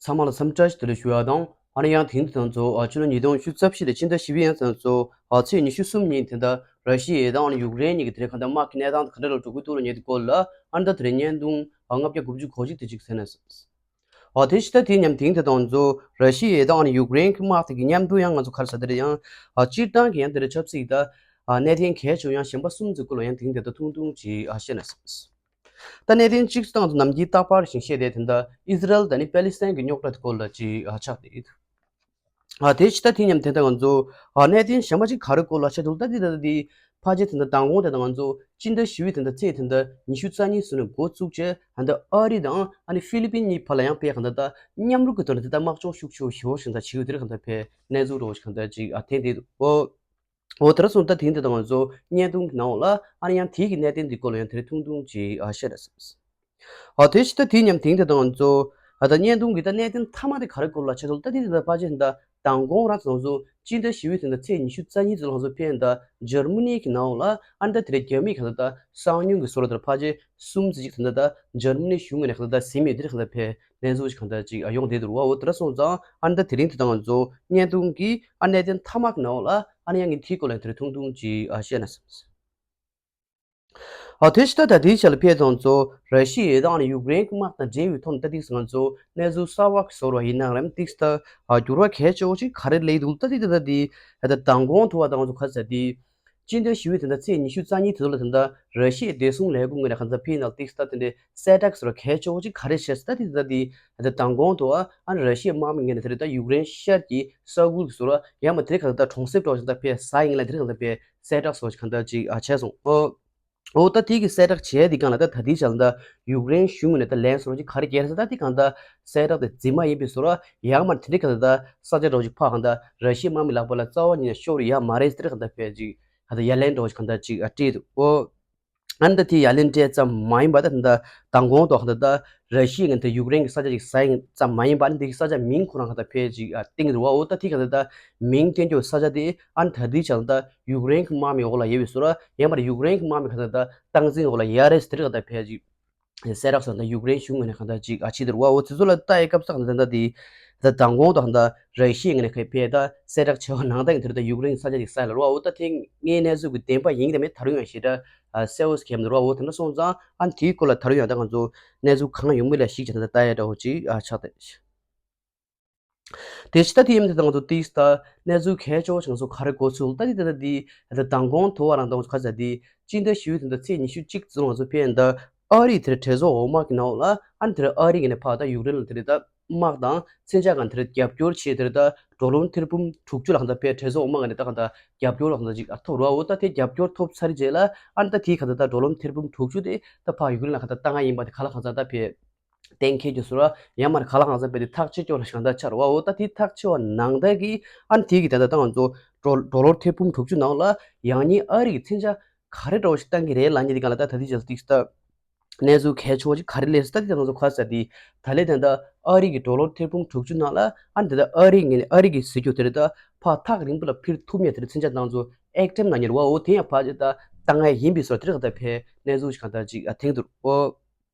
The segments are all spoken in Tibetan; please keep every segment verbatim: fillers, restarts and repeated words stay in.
ཚང་མ་ལ་འཚམས་འདྲི་བཀྲ་ཤིས་བདེ་ལེགས་ཞུ་ཡ་དང་། ཨ་ནི་ཡང་དེང་དུས་ད་ང་ཚོ་ཨ་ཕྱི་ལོ་ཉིས་སྟོང་ཉི་ཤུ་རྩ་བཞི་ལོའི་སྤྱི་ཟླ་བཞི་པའི་ཡང་ད་ང་ཚོ་ཨ་ཚེས་ཉི་ཤུ་གསུམ་ཉིན་དེ་འདྲ་ར་ཤི་ཡའི་ད་ཨ་ནི་ཡུཀ་རེན་གཉིས་ཀྱི་དེ་རིང་གང་ལྟར་དམག་གི་གནས་སྟངས་དེ་ག་འདྲ་ལ་འགྲོ་གི་འདུག་ལ་ཉེ་དུས་སྐོར་ལ་ཨ་ནི་ད་དེ་རིང་བརྙན་ཐུང་ཨ་ལྔ་བརྒྱ་དགུ་བཅུ་གོ་གཅིག་དེ་གཅིག་གསན་ན་སྲིད། ཨ་དེ་ཕྱི་ཟླ་དེའི་མཉམ་དེང་དེ་ད་ང་ཚོ་ར་ཤི་ཡའི་ད་ཨ་ནི་ཡུཀ་རེན་གྱི་དམག་དེ་གི་མཉམ་དུ་ཡང་ང་ཚོ་ག་རེ་ཟེར་དེ་རེད་ཡང་ཨ་སྤྱིར་བཏང་གི་ཡང་དེ་རིང་ཆབ་སྲིད་ད་ཨ་གནད་དོན་གལ་ཆེ་བ་ཡང་གཞན་པ་གསུམ་ཙམ་སྐོར་ལ་ཡང་དེང་དེ་ད་ཐུང་ཐུང་ཅིག་ཨ་བཤད་ན་སྲིད། ད་གནད་དོན་གཅིག་སྟེང་དུ་ནམ་རྒྱུན་རྟག་པར་བཞིན་བཤད་དེ་དེ་འདྲ་ཨི་ཟི་རལ་དང་ནི་པེ་ལི་སི་ཐན་གྱི་རྙོག་དྲ་དེ་སྐོར་ལ་ཅིག་ཨ་ཆགས་ཏེ། ཨ་དེ་ཕྱི་ཟླ་དེ་མཉམ་དེ་འདྲ་ང་ཚོ་ཨ་གནད་དོན་གཞན་པ་ཅིག་ག་རེ་སྐོར་ལ་བཤད་འདུག་ད་དེ་ད་དེ་ཕལ་ཆེར་དེ་འདྲ་མདང་དགོང་དེ་འདྲ་ང་ཚོ་སྤྱི་ཟླ་བཞི་པའི་དེ་འདྲ་ཚེས་དེ་འདྲ་ཉི་ཤུ་རྩ་གཉིས་སུ་ནས་འགོ་བཙུགས་བྱས་ད་ལྟ་ཨ་རི་དང་ཨ་ནི་ཧྥི་ལི་པིན་གཉིས་བར་ལ་ཡང་དཔེ་གང་ལྟར་ད་མཉམ་རུབ་ཀྱི་ཐོག་ནས་དེ་ལྟར་དམག་སྦྱོང་ཤུགས་ཆེ་བོ་ཞེ་པོ་ཞིག་ད་བྱེད་ཡོད་དེ་རེད་གང་ལྟར་དཔེ་གནས་ཚུལ་འདྲ་བོ་ཞིག་གང་ལྟར་ཅིག་ཨ་ཐེངས་དེ་འོ། འོ་དེ་འདྲ་སོང་ད་དེང་དེ་དང་ང་ཚོ་བརྙན་ཐུང་གི་ནང་ལ་ཨ་ནི་ཡང་དེའི་གི་གནད་དོན་འདི་སྐོར་ལ་ཡང་དེ་རིང་ཐུང་ཐུང་ཅིག་ཨ་བཤད་ར་སྲིད། ཨ་དེ་ཕྱི་ད་དེའི་མཉམ་དེང་དེ་དང་ང་ཚོ་ཨ་ད་བརྙན་ཐུང་གི་ད་གནད་དོན་མཐའ་མ་དེ་ག་རེ་སྐོར་ལ་བཤད་འདུག་ད་དེ་དེ་ད་ཕལ་ཆེར་ད་མདང་དགོང་རང་ཚོ་ང་ཚོ་སྤྱི་ཟླ་བཞི་པའི་དེ་ད་ཚེས་ཉི་ཤུ་རྩ་གཉིས་ཚོ་ལ་ང་ཚོ་ཕེབས་ད་འཇར་མ་ནི་གི་ནང་ལ་ཨ་ནི་ད་དེ་རིང་རྒྱ་མིའི་ག་ད་ད་གསང་ཉུལ་གི་བཟོ་འདྲ་དེ་ཕལ་ཆེར་གསུམ་ཙམ་ཅིག་ད་ད་ད་འཇར་མ་ནི་གཞུང་ངོས་ནས་ག་ད་ད་ཟིན་མེད་དེ་རེད་ག་ད་ཕེབས། གནས་ཚུལ་ཞིག་གང་ལྟར་ཅིག་ཨ་ཡོང་བསྡད་འདུག་བ། འོ་དེ་འདྲ་སོང་ཙང་ཨ་ནི་ད་དེ་རིང་དེ་དང་ང་ཚོ་བརྙན་ཐུང་གི་ཨ་གནད་དོན་མཐའ་མ་གི་ནང་ལ་ཨ་ནི་ཡང་ངས་དེའི་སྐོར་ལ་དེ་རིང་ཐུང་ཐུང་ཅིག་ཨ་བཤད་ན་བསམས། ཨ་དེ་ཕྱི་ད་ད་དེའི་ཆ་ལ་ཕེབས་དང་ཚོ་ར་ཤི་ཡའི་དང་ཡུཀ་རེན་གྱི་དམག་དང་འབྲེལ་བའི་ཐོག་ནས་ད་དེ་ང་ཚོ་གནས་ཚུལ་གསར་བ་ཞིག་བཟོ་བ་ཡིན་ན་རམ་ཏིག་ད་ཨ་འགྱུར་བ་གལ་ཆེ་བོ་ཞིག་ག་རེ་སླེབས་འདུག་ད་དེ་ད་ད་དེ་ད་མདང་དགོང་ཐུག་པ་དང་ང་ཚོ་ག་ཚ་དེ། སྤྱི་ཟླ་བཞི་པའི་དེ་འདྲ་ཚེས་ཉི་ཤུ་རྩ་གཉིས་དེ་ཚོ་ལ་དེ་འདྲ་ར་ཤི་ཡའི་བདེ་སྲུང་ལས་ཁུངས་ངོས་ནས་གང་ལྟར་ཕི་ནལ་ཏིག་ད་དེ་འདྲའི་གསལ་བསྒྲགས་ཟེར་བ་གལ་ཆེ་བོ་ཅིག་ག་རེ་བཤད་ཟེར་ད་དེ་ད་དེ་ད་མདང་དགོང་དུ་ཨ་ཨ་ནི་ར་ཤི་ཡའི་དམག་མི་ངོས་ནས་དེ་འདྲ་ད་ཡུཀ་རེན་ཤར་གྱི་ས་ཁུལ་གྱི་ཟེར་བ་ཡང་མ་དེ་གང་ལྟར་གྲོང་གསེབ་འདྲ་བོ་ཞིག་ད་ཕེ་ས་ཡིན་ལ་དེ་འདྲ་གང་ལྟར་ཕེ་གསལ་བསྒྲགས་སོགས་ཀྱི་གང་ལྟར་ཅིག་ཨ་བྱས་སོང་ཨོ། འོ་ད་དེ་གི་གསལ་བསྒྲགས་བྱས་དེ་གང་ལ་ད་ད་དེ་བྱས་ལ་ད་ཡུཀ་རེན་གཞུང་ངོས་ནས་ད་ལན་སོགས་ཅིག་ག་རེ་བརྒྱབ་ཟེར་ད་དེ་གང་ལྟར་གསལ་བསྒྲགས་དེ་རྫུན་མ་ཡིན་པའི་བཟོ་འདྲ་ཡང་མ་དེ་འདྲ་གང་ལྟར་ད་ས་ཆ་འདྲ་བོ་ཞིག་ཕ་གང་ལྟར་ར་ཤི་ཡའི་དམག་མི་ལག་པ་ལ་རྩ་བ་ཉིད་ནས་ཤོར་ཡ་མ་རེད་ཟེར་གང་ལྟར་ཕེ་ཅིག་ཨ་ད་ཡ་ལན་འདྲ་བོ་ཞིག་གང་ལྟར་ཅིག་ཨ་སྤྲད་འདུག་ཨོ། ཨ་ནི་ད་དེ་ཡ་ལན་སྤྲད་ཙམ་མ་ཡིན་པ་ད་ད་མདང་དགོང་ཐོག་ད་ད་ར་ཤི་ཡ་ངན་ད་ཡུཀ་རེན་གྱི་ས་ཆ་ཅིག་ཟ་ཡིན་ཙམ་མ་ཡིན་པ་ཨ་ནི་དེ་གི་ས་ཆ་མིང་ཁོ་རང་ག་ད་ཕལ་ཅིག་ཨ་བསྟན་གྱི་འདུག་བ། འོ་ད་དེ་ག་ད་ད་མིང་བསྟན་རྒྱུ་ས་ཆ་དེ་ཨ་ནི་ད་དེ་ཆ་ད་ད་ཡུཀ་རེན་གྱི་དམག་མི་འོག་ལ་ཡོད་པའི་བཟོ་འདྲ་ཡང་མ་རེད་ཡུཀ་རེན་གྱི་དམག་མི་ག་ད་ད་སྟངས་འཛིན་འོག་ལ་ཡ་རེད་ཟེར་ག་ད་ཕལ་ཅིག་གསལ་བསྒྲགས་སོགས་ད་ཡུཀ་རེན་གཞུང་ངོས་ནས་ག་ད་ཅིག་ཨ་བྱེད་འདུག་བ། འོ་དེ་ཚོ་ལ་ལྟ་ཡི་སྐབས་སུ་ག་ད་ད་དེ་ད་མདང་དགོང་ད་ག་ད་ར་ཤི་ཡ་ངོས་ནས་ག་ཕལ་ད་གསལ་བསྒྲགས་བྱས་པ་ནང་ད་ཡིན་དེ་རེད་ད་ཡུཀ་རེན་གྱི་ས་ཆ་ཅིག་ཟ་ལ་རོ། འོ་ད་དེ་ངའི་གནས་ཚུལ་གྱི་བདེན་པ་ཡིན་གྱི་ད་མེད་ད་རུང་ཡང་ཞེ་དྲག་ཨ་གསལ་བོ་ཞིག་གྱེས་མི་འདུག་ར། འོ་དེ་འདྲ་སོང་ཙང་ཨ་ནི་དེའི་སྐོར་ལ་ད་རུང་ཡང་ད་ང་ཚོ་གནས་ཚུལ་གང་ཡོང་མིན་ལ་གཞིགས་བྱས་ད་ལྟ་ལྟ་ཡ་འདྲ་བོ་ཅིག་ཨ་ཆགས་བསྡད། དེ་ཕྱི་ད་དེ་ཡིན་དེ་ད་ང་ཚོ་ཏིས་ད་གནས་ཚུལ་གལ་ཆེ་བོ་ཞིག་ང་ཚོ་ག་རེ་གོ་ཚུལ་ད་དེ་ད་ད་དེ་ད་མདང་དགོང་ཐུག་པ་རང་ད་ང་ཚོ་ག་ཚ་དེ་སྤྱི་ཟླ་བཞི་པའི་དེ་ད་ཚེས་ཉི་ཤུ་གཅིག་ཙམ་ང་ཚོ་ཕེབས་ད་ཨ་རིའི་དེར་གྲོས་ཚོགས་འོག་མ་གི་ནང་ལ་ཨ་ནི་དེར་ཨ་རི་གི་ནས་ཕར་ད་ཡུཀ་རེན་ལ་དེ་རེད་ད་དམག་དང་མཚོན་ཆ་གང་དེར་རྒྱབ་སྐྱོར་བྱས་དེར་ད་ཌོ་ལར་ཐེར་འབུམ་དྲུག་ཅུ་ལ་གང་ད་ཕེབས་གྲོས་ཚོགས་འོག་མ་གི་ནས་ད་གང་ད་རྒྱབ་སྐྱོར་ལ་གང་ད་ཅིག་ཨ་ཐོབ་རོགས། འོ་ད་དེ་རྒྱབ་སྐྱོར་ཐོབ་ཚར་རྗེས་ལ་ཨ་ནི་ད་དེའི་གང་ད་ད་ཌོ་ལར་ཐེར་འབུམ་དྲུག་ཅུ་དེ་ད་ཕར་ཡུཀ་རེན་ལ་གང་ད་བཏང་ཡ་ཡིན་པ་དེ་ག་ལ་གང་ཚ་ད་ཕེབས། གཏན་འཁེལ་གྱི་བཟོ་འདྲ་ཡང་མ་རེད་ག་ལ་གང་འཚམ་དཔེ་དེ་ཐག་ཆོད་ཆོད་ལ་ཞིག་གང་ལྟར་ཆགས་རེད་བ། འོ་ད་དེ་ཐག་ཆོད་པ་ནང་ལྟར་གྱི་ཨ་ནི་དེ་གི་ད་ལྟ་ད་ང་ཚོ་ཌོ་ཌོ་ལར་ཐེར་འབུམ་དྲུག་ཅུ་ནང་ལ་ཡང་སྙིང་ཨ་རི་གི་མཚོན་ཆ་ག་རེ་འདྲ་བོ་ཞིག་བཏང་གི་རེད་ལབ་མཁན་དེ་གང་ལ་ད་ད་དེ་ཅིག་ད་གནས་ཚུལ་གལ་ཆེ་བོ་ཞིག་ག་རེ་སླེབས་སོང་ད་དེ་ད་ང་ཚོ་ག་ས་དེ་ད་ལས་ད་ལྟ་ཨ་རི་གི་ཌོ་ལར་ཐེར་འབུམ་དྲུག་ཅུ་ནང་ལ་ཨ་ནི་ད་ལྟ་ཨ་རི་ངས་ཨ་རི་གི་ཟེར་རྒྱུ་དེ་རེད་ད་ཕར་ཐག་རིང་པོ་ལ་འཕུར་ཐུབ་མཁན་དེ་རེད་མཚོན་ཆ་ད་ང་ཚོ་ཨེག་ཊེམ་ལབ་མཁན་རེད་བ། འོ་དེ་ཡང་ཕར་ཅིག་ད་བཏང་ཡ་ཡིན་པའི་བཟོ་དེ་རེད་གང་ལྟར་ཕེ་གནས་ཚུལ་ཞིག་གང་ལྟར་ཅིག་ཨ་ཐེངས་འདུག་འོ།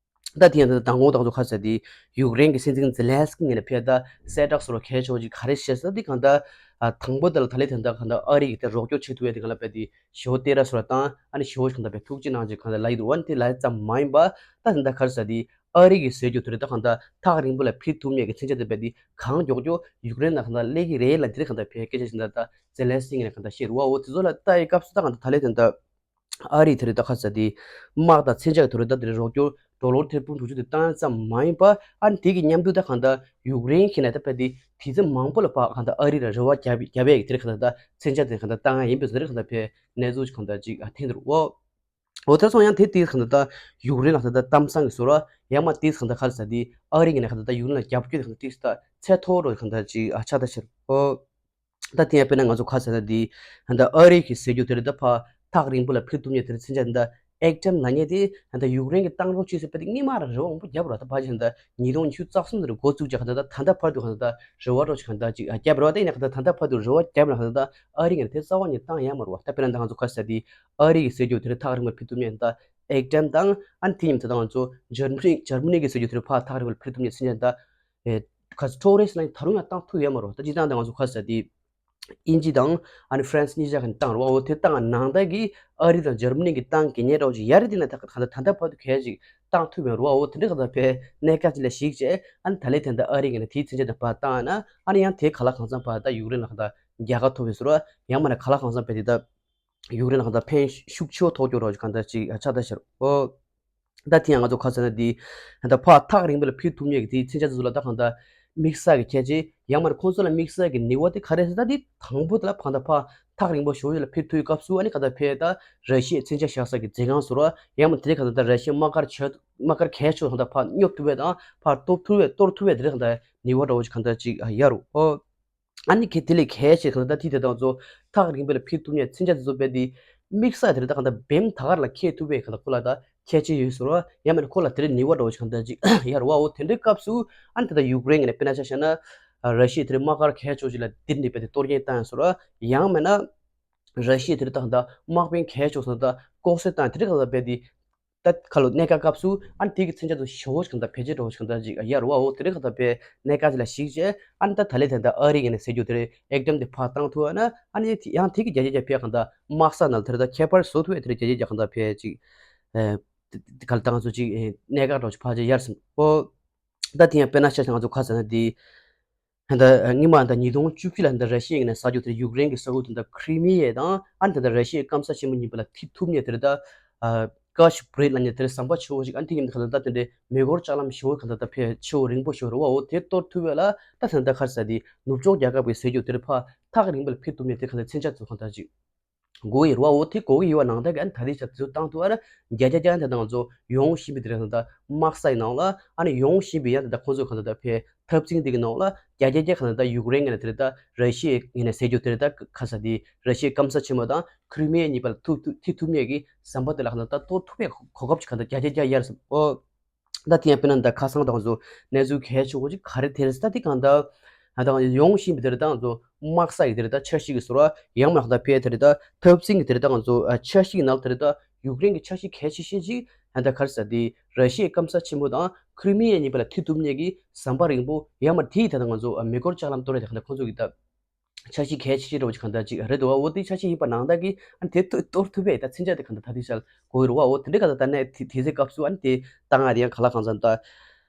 ད་དེ་ཡང་ད་མདང་དགོང་དང་ཚོ་ཁ་ཟེར་དེ་ཡུཀ་རེན་གྱི་སྲིད་འཛིན་ཛེ་ལན་སི་ཀི་ངོས་ནས་ཕེབས་ད་གསལ་བསྒྲགས་སོགས་གལ་ཆེ་བ་ཅིག་ག་རེ་བཤད་ཟེར་དེ་གང་ལྟར་ཨ་དང་པོ་དེ་ལ་ད་ལས་དེ་འདྲ་གང་ལྟར་ཨ་རི་གི་དེ་རོགས་སྐྱོར་བྱེད་ཐུབ་ཡ་དེ་གང་ལ་ཕེབས་དེ་ཞི་བ་སྟེར་ར་སོགས་ལ་བཏང་ཨ་ནི་ཞི་བ་གང་ལྟར་ཕེབས་ཐུགས་རྗེ་གནང་ཅིག་གང་ལྟར་ལ་ཡི་འདུག་བ། ནི་དེ་ལ་ཙམ་མ་ཡིན་པ་ད་དེ་འདྲ་ག་རེ་ཟེར་དེ་ཨ་རི་གི་ཟེར་རྒྱུ་དེ་རེད་ད་གང་ལྟར་ཐག་རིང་པོ་ལ་ཕེབས་ཐུབ་མེད་ཀྱི་མཚོན་ཆ་དེ་ཕེབས་དེ་གང་མགྱོགས་མགྱོགས་ཡུཀ་རེན་ལ་གང་ལྟར་སླེབས་ཀྱི་རེད་ལ་དེ་རེད་གང་ལྟར་ཕེབས་སྐད་ཆ་ཞིག་ད་ད་ཛེ་ལན་སི་ཀི་ངོས་ནས་གང་ལྟར་བཤད་རུ་བ། འོ་དེ་ཚོ་ལ་ལྟ་ཡི་སྐབས་སུ་ད་གང་ལྟར་ད་ལས་དེ་འདྲ། ཨ་རིའི་དེ་རིང་ད་ཁ་ས་དེ་དམག་དང་མཚོན་ཆ་གི་དེ་རིང་ད་དེ་རིང་རོགས་སྐྱོར་ཌོ་ལར་ཐེར་འབུམ་དྲུག་ཅུ་དེ་བཏང་ཡ་ཙམ་མ་ཡིན་པ་ཨ་ནི་དེ་གི་མཉམ་དུ་ད་གང་ལྟར་ཡུཀ་རེན་གྱི་ནས་ད་ཕེབས་དེ་དུས་ཚོད་མང་པོ་ལ་ཕར་གང་ལྟར་ཨ་རི་ལ་རེ་བ་རྒྱབ་རྒྱབ་ཡ་གི་དེ་རིང་གང་ལྟར་ད་མཚོན་ཆ་དེ་གང་ལྟར་བཏང་ཡ་ཡིན་པའི་དེ་རིང་གང་ལྟར་ཕེབས་གནས་ཚུལ་ཅིག་གང་ལྟར་ཅིག་ཨ་ཐེངས་འདུག་འོ། འོ་ད་སོང་ཡང་དེ་དུས་གང་ལྟར་ད་ཡུཀ་རེན་ལ་གང་ལྟར་གཏམ་བཟང་གི་བཟོ་འདྲ་ཡང་མ་དུས་གང་ལྟར་ཁ་ས་དེ་ཨ་རི་གི་ནས་གང་ལྟར་ད་ཡུཀ་རེན་ལ་རྒྱབ་སྐྱོར་དེ་གང་ལྟར་དུས་ད་ཚད་མཐོ་རུ་གང་ལྟར་ཅིག་ཨ་ཆགས་ད་ཕྱིར་འོ། ད་དེ་ཡང་དཔེར་ན་ང་ཚོ་ཁ་ཟེར་ན་འདི་ད་ཨ་རི་གི་ཟེར་རྒྱུ་དེ་རེད་ད་ཕ་ཐག་རིང་པོ་ལ་འཕུར་ཐུབ་མཁན་དེ་རེད་མཚོན་ཆ་འདི་ད་ཨེག་ཊེམ་ལབ་མཁན་དེ་ད་ཡུཀ་རེན་གྱི་བཏང་རོགས་བྱོས་ཟེར་བ་དེ་སྔོན་མ་ར་རེ་བ་མང་པོ་བརྒྱབ་ར་ད་ཕ་ཅིག་ད་ཉིས་སྟོང་ཉི་ཤུ་རྩ་གསུམ་དེ་རུ་འགོ་བཙུགས་ཀྱི་ཁ་ད་ད་ད་ལྟ་བར་དུ་ཁ་ད་ད་རེ་བ་རོགས་ཀྱི་ཁ་ད་ཅིག་བརྒྱབ་རེད་བ། ད་ཡིན་ན་ཁ་ད་ད་ལྟ་བར་དུ་རེ་བ་བརྒྱབ་ན་ཁ་ད་ད་ཨ་རི་ངས་དེ་རྩ་བ་ནས་བཏང་ཡ་མ་རེད་བ། ད་དཔེར་ན་ད་ང་ཚོ་ཁ་ཟེར་དེ་ཨ་རི་གི་ཟེར་རྒྱུ་དེ་རེད་ཐག་རིང་པོ་འཕུར་ཐུབ་མཁན་ད་ཨེག་ཊེམ་དང་ཨ་ནི་དེ་ཉིན་ད་ད་ང་ཚོ་འཇར་མ་ནི་འཇར་མ་ནི་གི་ཟེར་རྒྱུ་དེ་རེད་ཕ་ཐག་རིང་པོ་ལ་འཕུར་ཐུབ་མཁན་མཚོན་ཆ་ད། ཨེ། ཁ་ཊོ་རེས་ལ་ད་རུང་ཡང་བཏང་ཐུབ་ཡོད་མ་རེད། ད་སྤྱིར་བཏང་དེ་ང་ཚོ་ཁ་ས་དེ་དབྱིན་ཇི་དང་ཨ་ནི་ཧྥ་རན་སི་གཉིས་ཆ་ག་ནས་བཏང་རེད་བ། འོ་དེ་བཏང་ནང་ད་གི་ཨ་རི་དང་འཇར་མ་ནི་གི་བཏང་གི་ཉེ་འགྲོ་ཅིག་ཡ་རི་དེ་ན་ད་ག་ད་ད་ད་བར་དུ་གལ་ཅིག་བཏང་ཐུབ་ཡོད་རེད་བ། འོ་དེ་འདྲ་ག་ད་ཕའི་གནད་འགག་ཅིག་ལ་གཞིགས་བྱས་ཨ་ནི་ད་ལས་དེ་འདྲ་ཨ་རི་གི་ནས་དེའི་མཚོན་ཆ་དང་བར་བཏང་ན་ཨ་ནི་ཡང་དེ་ག་ལ་གང་འཚམ་བར་ད་ཡུཀ་རེན་ལ་ག་ད་རྒྱལ་ཁ་ཐོབ་པའི་ཟུར་ཡང་མ་ན་ག་ལ་གང་འཚམ་བས་དེ་ད་ཡུཀ་རེན་ལ་ག་ད་ཕན་ཤུགས་ཆེ་བོ་ཐོགས་ཀྱོག་རོགས་ག་ད་ཅིག་ཆགས་ད་ཤར་ཨོ། ད་དེ་ཡང་ང་ཚོ་ཁ་ས་ན་དེ་ད་ཕ་ཐག་རིང་པོ་ལ་ཕེབས་ཐུབ་མཁན་གྱི་དེའི་མཚོན་ཆ་ཚོ་ལ་ད་གང་ད་དམིགས་བསལ་གྱི་ཁྱད་ཆོས་ཡང་མ་ན་ཁོང་ཚོ་ལ་དམིགས་བསལ་གྱི་ནུས་པ་དེ་ག་རེ་ཟེར་ད་དེ་དང་པོ་དེ་ལ་ཕ་ད་ཕ་ཐག་རིང་པོ་ཞོ་ཡོད་ལ་ཕེབས་ཐུབ་སྐབས་སུ་ཨ་ནི་ག་ད་ཕེ་ད་ར་ཤི་ཡའི་མཚོན་ཆ་བཞག་ས་གི་མཛོད་ཁང་ཟེར་བ་ཡང་མ་དེ་ག་ད་ད་ར་ཤི་ཡའི་དམག་སྒར་ཆོད་དམག་སྒར་གལ་ཆོག་གང་ད་ཕ་སྙོབ་ཐུབ་པའི་དང་ཕ་གཏོར་ཐུབ་པའི་གཏོར་ཐུབ་པའི་དེ་རེད་གང་ད་ནུས་པ་འདྲ་བོ་ཅིག་གང་ད་ཅིག་ཡ་རུ་ཨོ། ཨ་ནི་ཁེ་དེ་ལས་གལ་ཆེ་གང་ད་ད་ཐི་དེ་དང་ཚོ་ཐག་རིང་པོ་ལ་ཕེབས་ཐུབ་མཁན་མཚོན་ཆ་དེ་ཚོ་དཔེ་དེ་དམིགས་བསལ་དེ་རེད་ད་གང་ད་བེམ་ད་གར་ལ་ཁེལ་ཐུབ་པའི་གང་ད་ཁོ་ལ་ད་ཁྱད་ཆོས་ཡོད་ཟེར་བ་ཡང་མིན་ཁོ་ལ་དེ་རེད་ནུས་པ་འདྲ་བོ་ཅིག་གང་ད་ཅིག་ཡ་རུ་བ་འོ་དེ་འདྲའི་སྐབས་སུ་ཨ་ནི་ད་ད་ཡུཀ་རེན་གི་ནས་དཔེར་ན་ཆ་བཞག་ན་ར་ཤི་ཡ་དེ་རེད་དམག་སྒར་གལ་ཆོག་ཅིག་ལ་དེ་འདྲའི་དཔེ་དེ་གཏོར་སྐྱོན་བཏང་ཡ་ཟེར་བ་ཡང་མིན་ན་ར་ཤི་ཡ་དེ་རེད་ད་གང་ད་དམག་དཔོན་གལ་ཆོག་ཟེར་ད་ལྐོག་གསོད་བཏང་དེ་རེད་གང་ད་དཔེ་དེ། ད་ཁ་ལོ་གནད་འགག་སྐབས་སུ་ཨ་ནི་དེ་གི་མཚོན་ཆ་ཚོ་ཞེ་བོ་ཞིག་གང་ལྟར་བེད་སྤྱོད་འགྲོ་བ་ཞིག་གང་ལྟར་ཅིག་ཡར་བ་འོ་དེ་རིང་གང་ལྟར་བེད་གནད་འགག་ཅིག་ལ་གཞིགས་བྱས་ཨ་ནི་ད་ད་ལེ་དེ་འདྲ་ཨ་རི་ངོས་ནས་ཟེར་རྒྱུ་དེ་རེད་ཨེག་ཏམ་དེ་ཕར་བཏང་ཐུབ་ཨ་ན་ཨ་ནི་ཡང་དེ་གི་རྒྱ་ཆེ་རྒྱ་ཕེ་གང་ལྟར་དམག་ས་ནང་ལ་དེ་རེད་ད་ཁྱད་པར་བཟོ་ཐུབ་ཨེ་དེ་རེད་རྒྱ་ཆེ་རྒྱ་གང་ལྟར་ཕེ་ཅིག་ག་ལ་ད་ང་ཚོ་ཅིག་གནད་འགག་འགྲོ་ཅིག་ཕར་ཅིག་ཡར་སོང་ཨོ། ད་དེ་ཡང་དཔེར་ན་ཆ་བཞག་ང་ཚོ་ཁ་ས་ན་དེ། ད་སྔོན་མ་ད་ཉིས་སྟོང་བཅུ་བཞི་ལ་ད་ར་ཤི་ཡའི་ནས་ས་ཆ་དེར་ཡུཀ་རེན་གྱི་ས་ཁུལ་དེ་ད་ཁྲི་མི་ཡ་དང་ཨ་ནི་ད་ད་ར་ཤི་ཡའི་སྐམ་ས་ཆེན་མོ་གཉིས་པ་ལ་ཐིག་ཐུབ་མཁན་དེ་རེད་ད་ཀ་ཤི་བྲེད་ལ་ཉེ་དེར་ཟམ་པ་ཆེ་བོ་ཞིག་ཨ་ནི་དེ་མཉམ་དུ་ག་ད་ད་དེ་འདྲའི་མེ་འཁོར་ལྕགས་ལམ་ཞེ་བོ་ག་ད་ད་ཕེ་ཆེ་བོ་རིང་པོ་ཞེ་བོ་རེད་བ་འོ་དེ་གཏོར་ཐུབ་ཡོད་ལ་ད་ད་ད་ག་རེ་ཟེར་དེ་ནུབ་ཕྱོགས་རྒྱལ་ཁབ་ཀྱི་ཟེར་རྒྱུ་དེར་ཕ་ཐག་རིང་པོ་ལ་ཕེབས་ཐུབ་མཁན་དེ་ག་ད་མཚོན་ཆ་ཚོ་ག་ད་ཅིག་དགོས་ཡོད་རེད་བ། འོ་དེ་དགོས་ཀྱི་ཡོད་པ་ནང་ལྟར་གྱི་ཨ་ནི་ད་རེས་ཆ་དེ་ཚོ་བཏང་ཐུབ་ཨ་ན་རྒྱ་རྒྱ་རྒྱ་དེ་དང་ཚོ་ཡོང་བཞིན་པའི་དེ་རེད་ད་དམག་སའི་ནང་ལ་ཨ་ནི་ཡོང་བཞིན་པའི་ཡང་དེ་ད་ཁོང་ཚོ་གང་ད་ད་ཕའི་འཐབ་འཛིང་དེ་གི་ནང་ལ་རྒྱ་རྒྱ་རྒྱ་གང་ད་ད་ཡུཀ་རེན་ངོས་ནས་དེ་རེད་ད་ར་ཤི་ཡའི་ངོས་ནས་ཟེར་རྒྱུ་དེ་རེད་ད་ཁ་ས་དེ་ར་ཤི་ཡའི་སྐམ་ས་ཆེན་མོ་དང་ཁྲི་མི་ཡ་གཉིས་བར་ལ་ཐུག་ཐུག་ཐིག་ཐུབ་མཁན་གྱི་ཟམ་པ་དེ་ལ་གང་ད་ད་གཏོར་ཐུབ་པའི་གོ་སྐབས་ཅིག་གང་ད་རྒྱ་རྒྱ་རྒྱ་ཡར་སོང་ཨོ། ད་དེ་ཡང་དཔེར་ན་ད་ཁ་སང་དང་ཚོ་གནས་ཚུལ་གལ་ཆེ་བོ་ཅིག་ག་རེ་དེ་རེད་ད་དེ་གང་ལྟར་ད་ཡོང་བཞིན་པའི་དེ་རེད་ད་ཚོ་དམག་ས་ཡི་དེ་རེད་ད་འཆར་གཞི་གི་ཟུར་བ་ཡང་མ་ལག་ད་ཕེ་དེ་རེད་ད་འཐབ་འཛིང་གི་དེ་རེད་ད་ཚོ་འཆར་གཞི་གི་ནང་དེ་རེད་ད་ཡུཀ་རེན་གི་འཆར་གཞི་གལ་ཆེ་ཤོས་ཅིག་ད་ག་རེ་ཟེར་དེ་ར་ཤི་ཡའི་སྐམ་ས་ཆེན་པོ་དང་ཁྲི་མི་ཡ་གཉིས་བར་ལ་ཐིག་ཐུབ་མཁན་གྱི་ཟམ་པ་རིང་པོ་ཡང་མ་དེའི་ད་ང་ཚོ་མེ་འཁོར་ལྕགས་ལམ་གཏོར་ཡ་དེ་གང་ལྟར་ཁོང་ཚོ་གི་ད། འཆར་གཞི་གལ་ཆེ་ཤོས་འདྲ་བོ་ཅིག་གང་ལྟར་ཅིག་རེད་འདུག་བ། འོ་དེ་འཆར་གཞི་ཡིན་པ་ནང་ལྟར་གྱི་ཨ་ནི་དེ་གཏོར་ཐུབ་པའི་ད་མཚོན་ཆ་དེ་གང་ལྟར་ད་དེ་ཤར་དགོས་ཡོད་རེད་བ། འོ་དེ་འདྲའི་གང་ལྟར་ད་ནས་དེ་དེ་ཚེ་སྐབས་སུ་ཨ་ནི་དེ་བཏང་ཡ་རེད་ཡང་ག་ལ་གང་འཚམ་ད་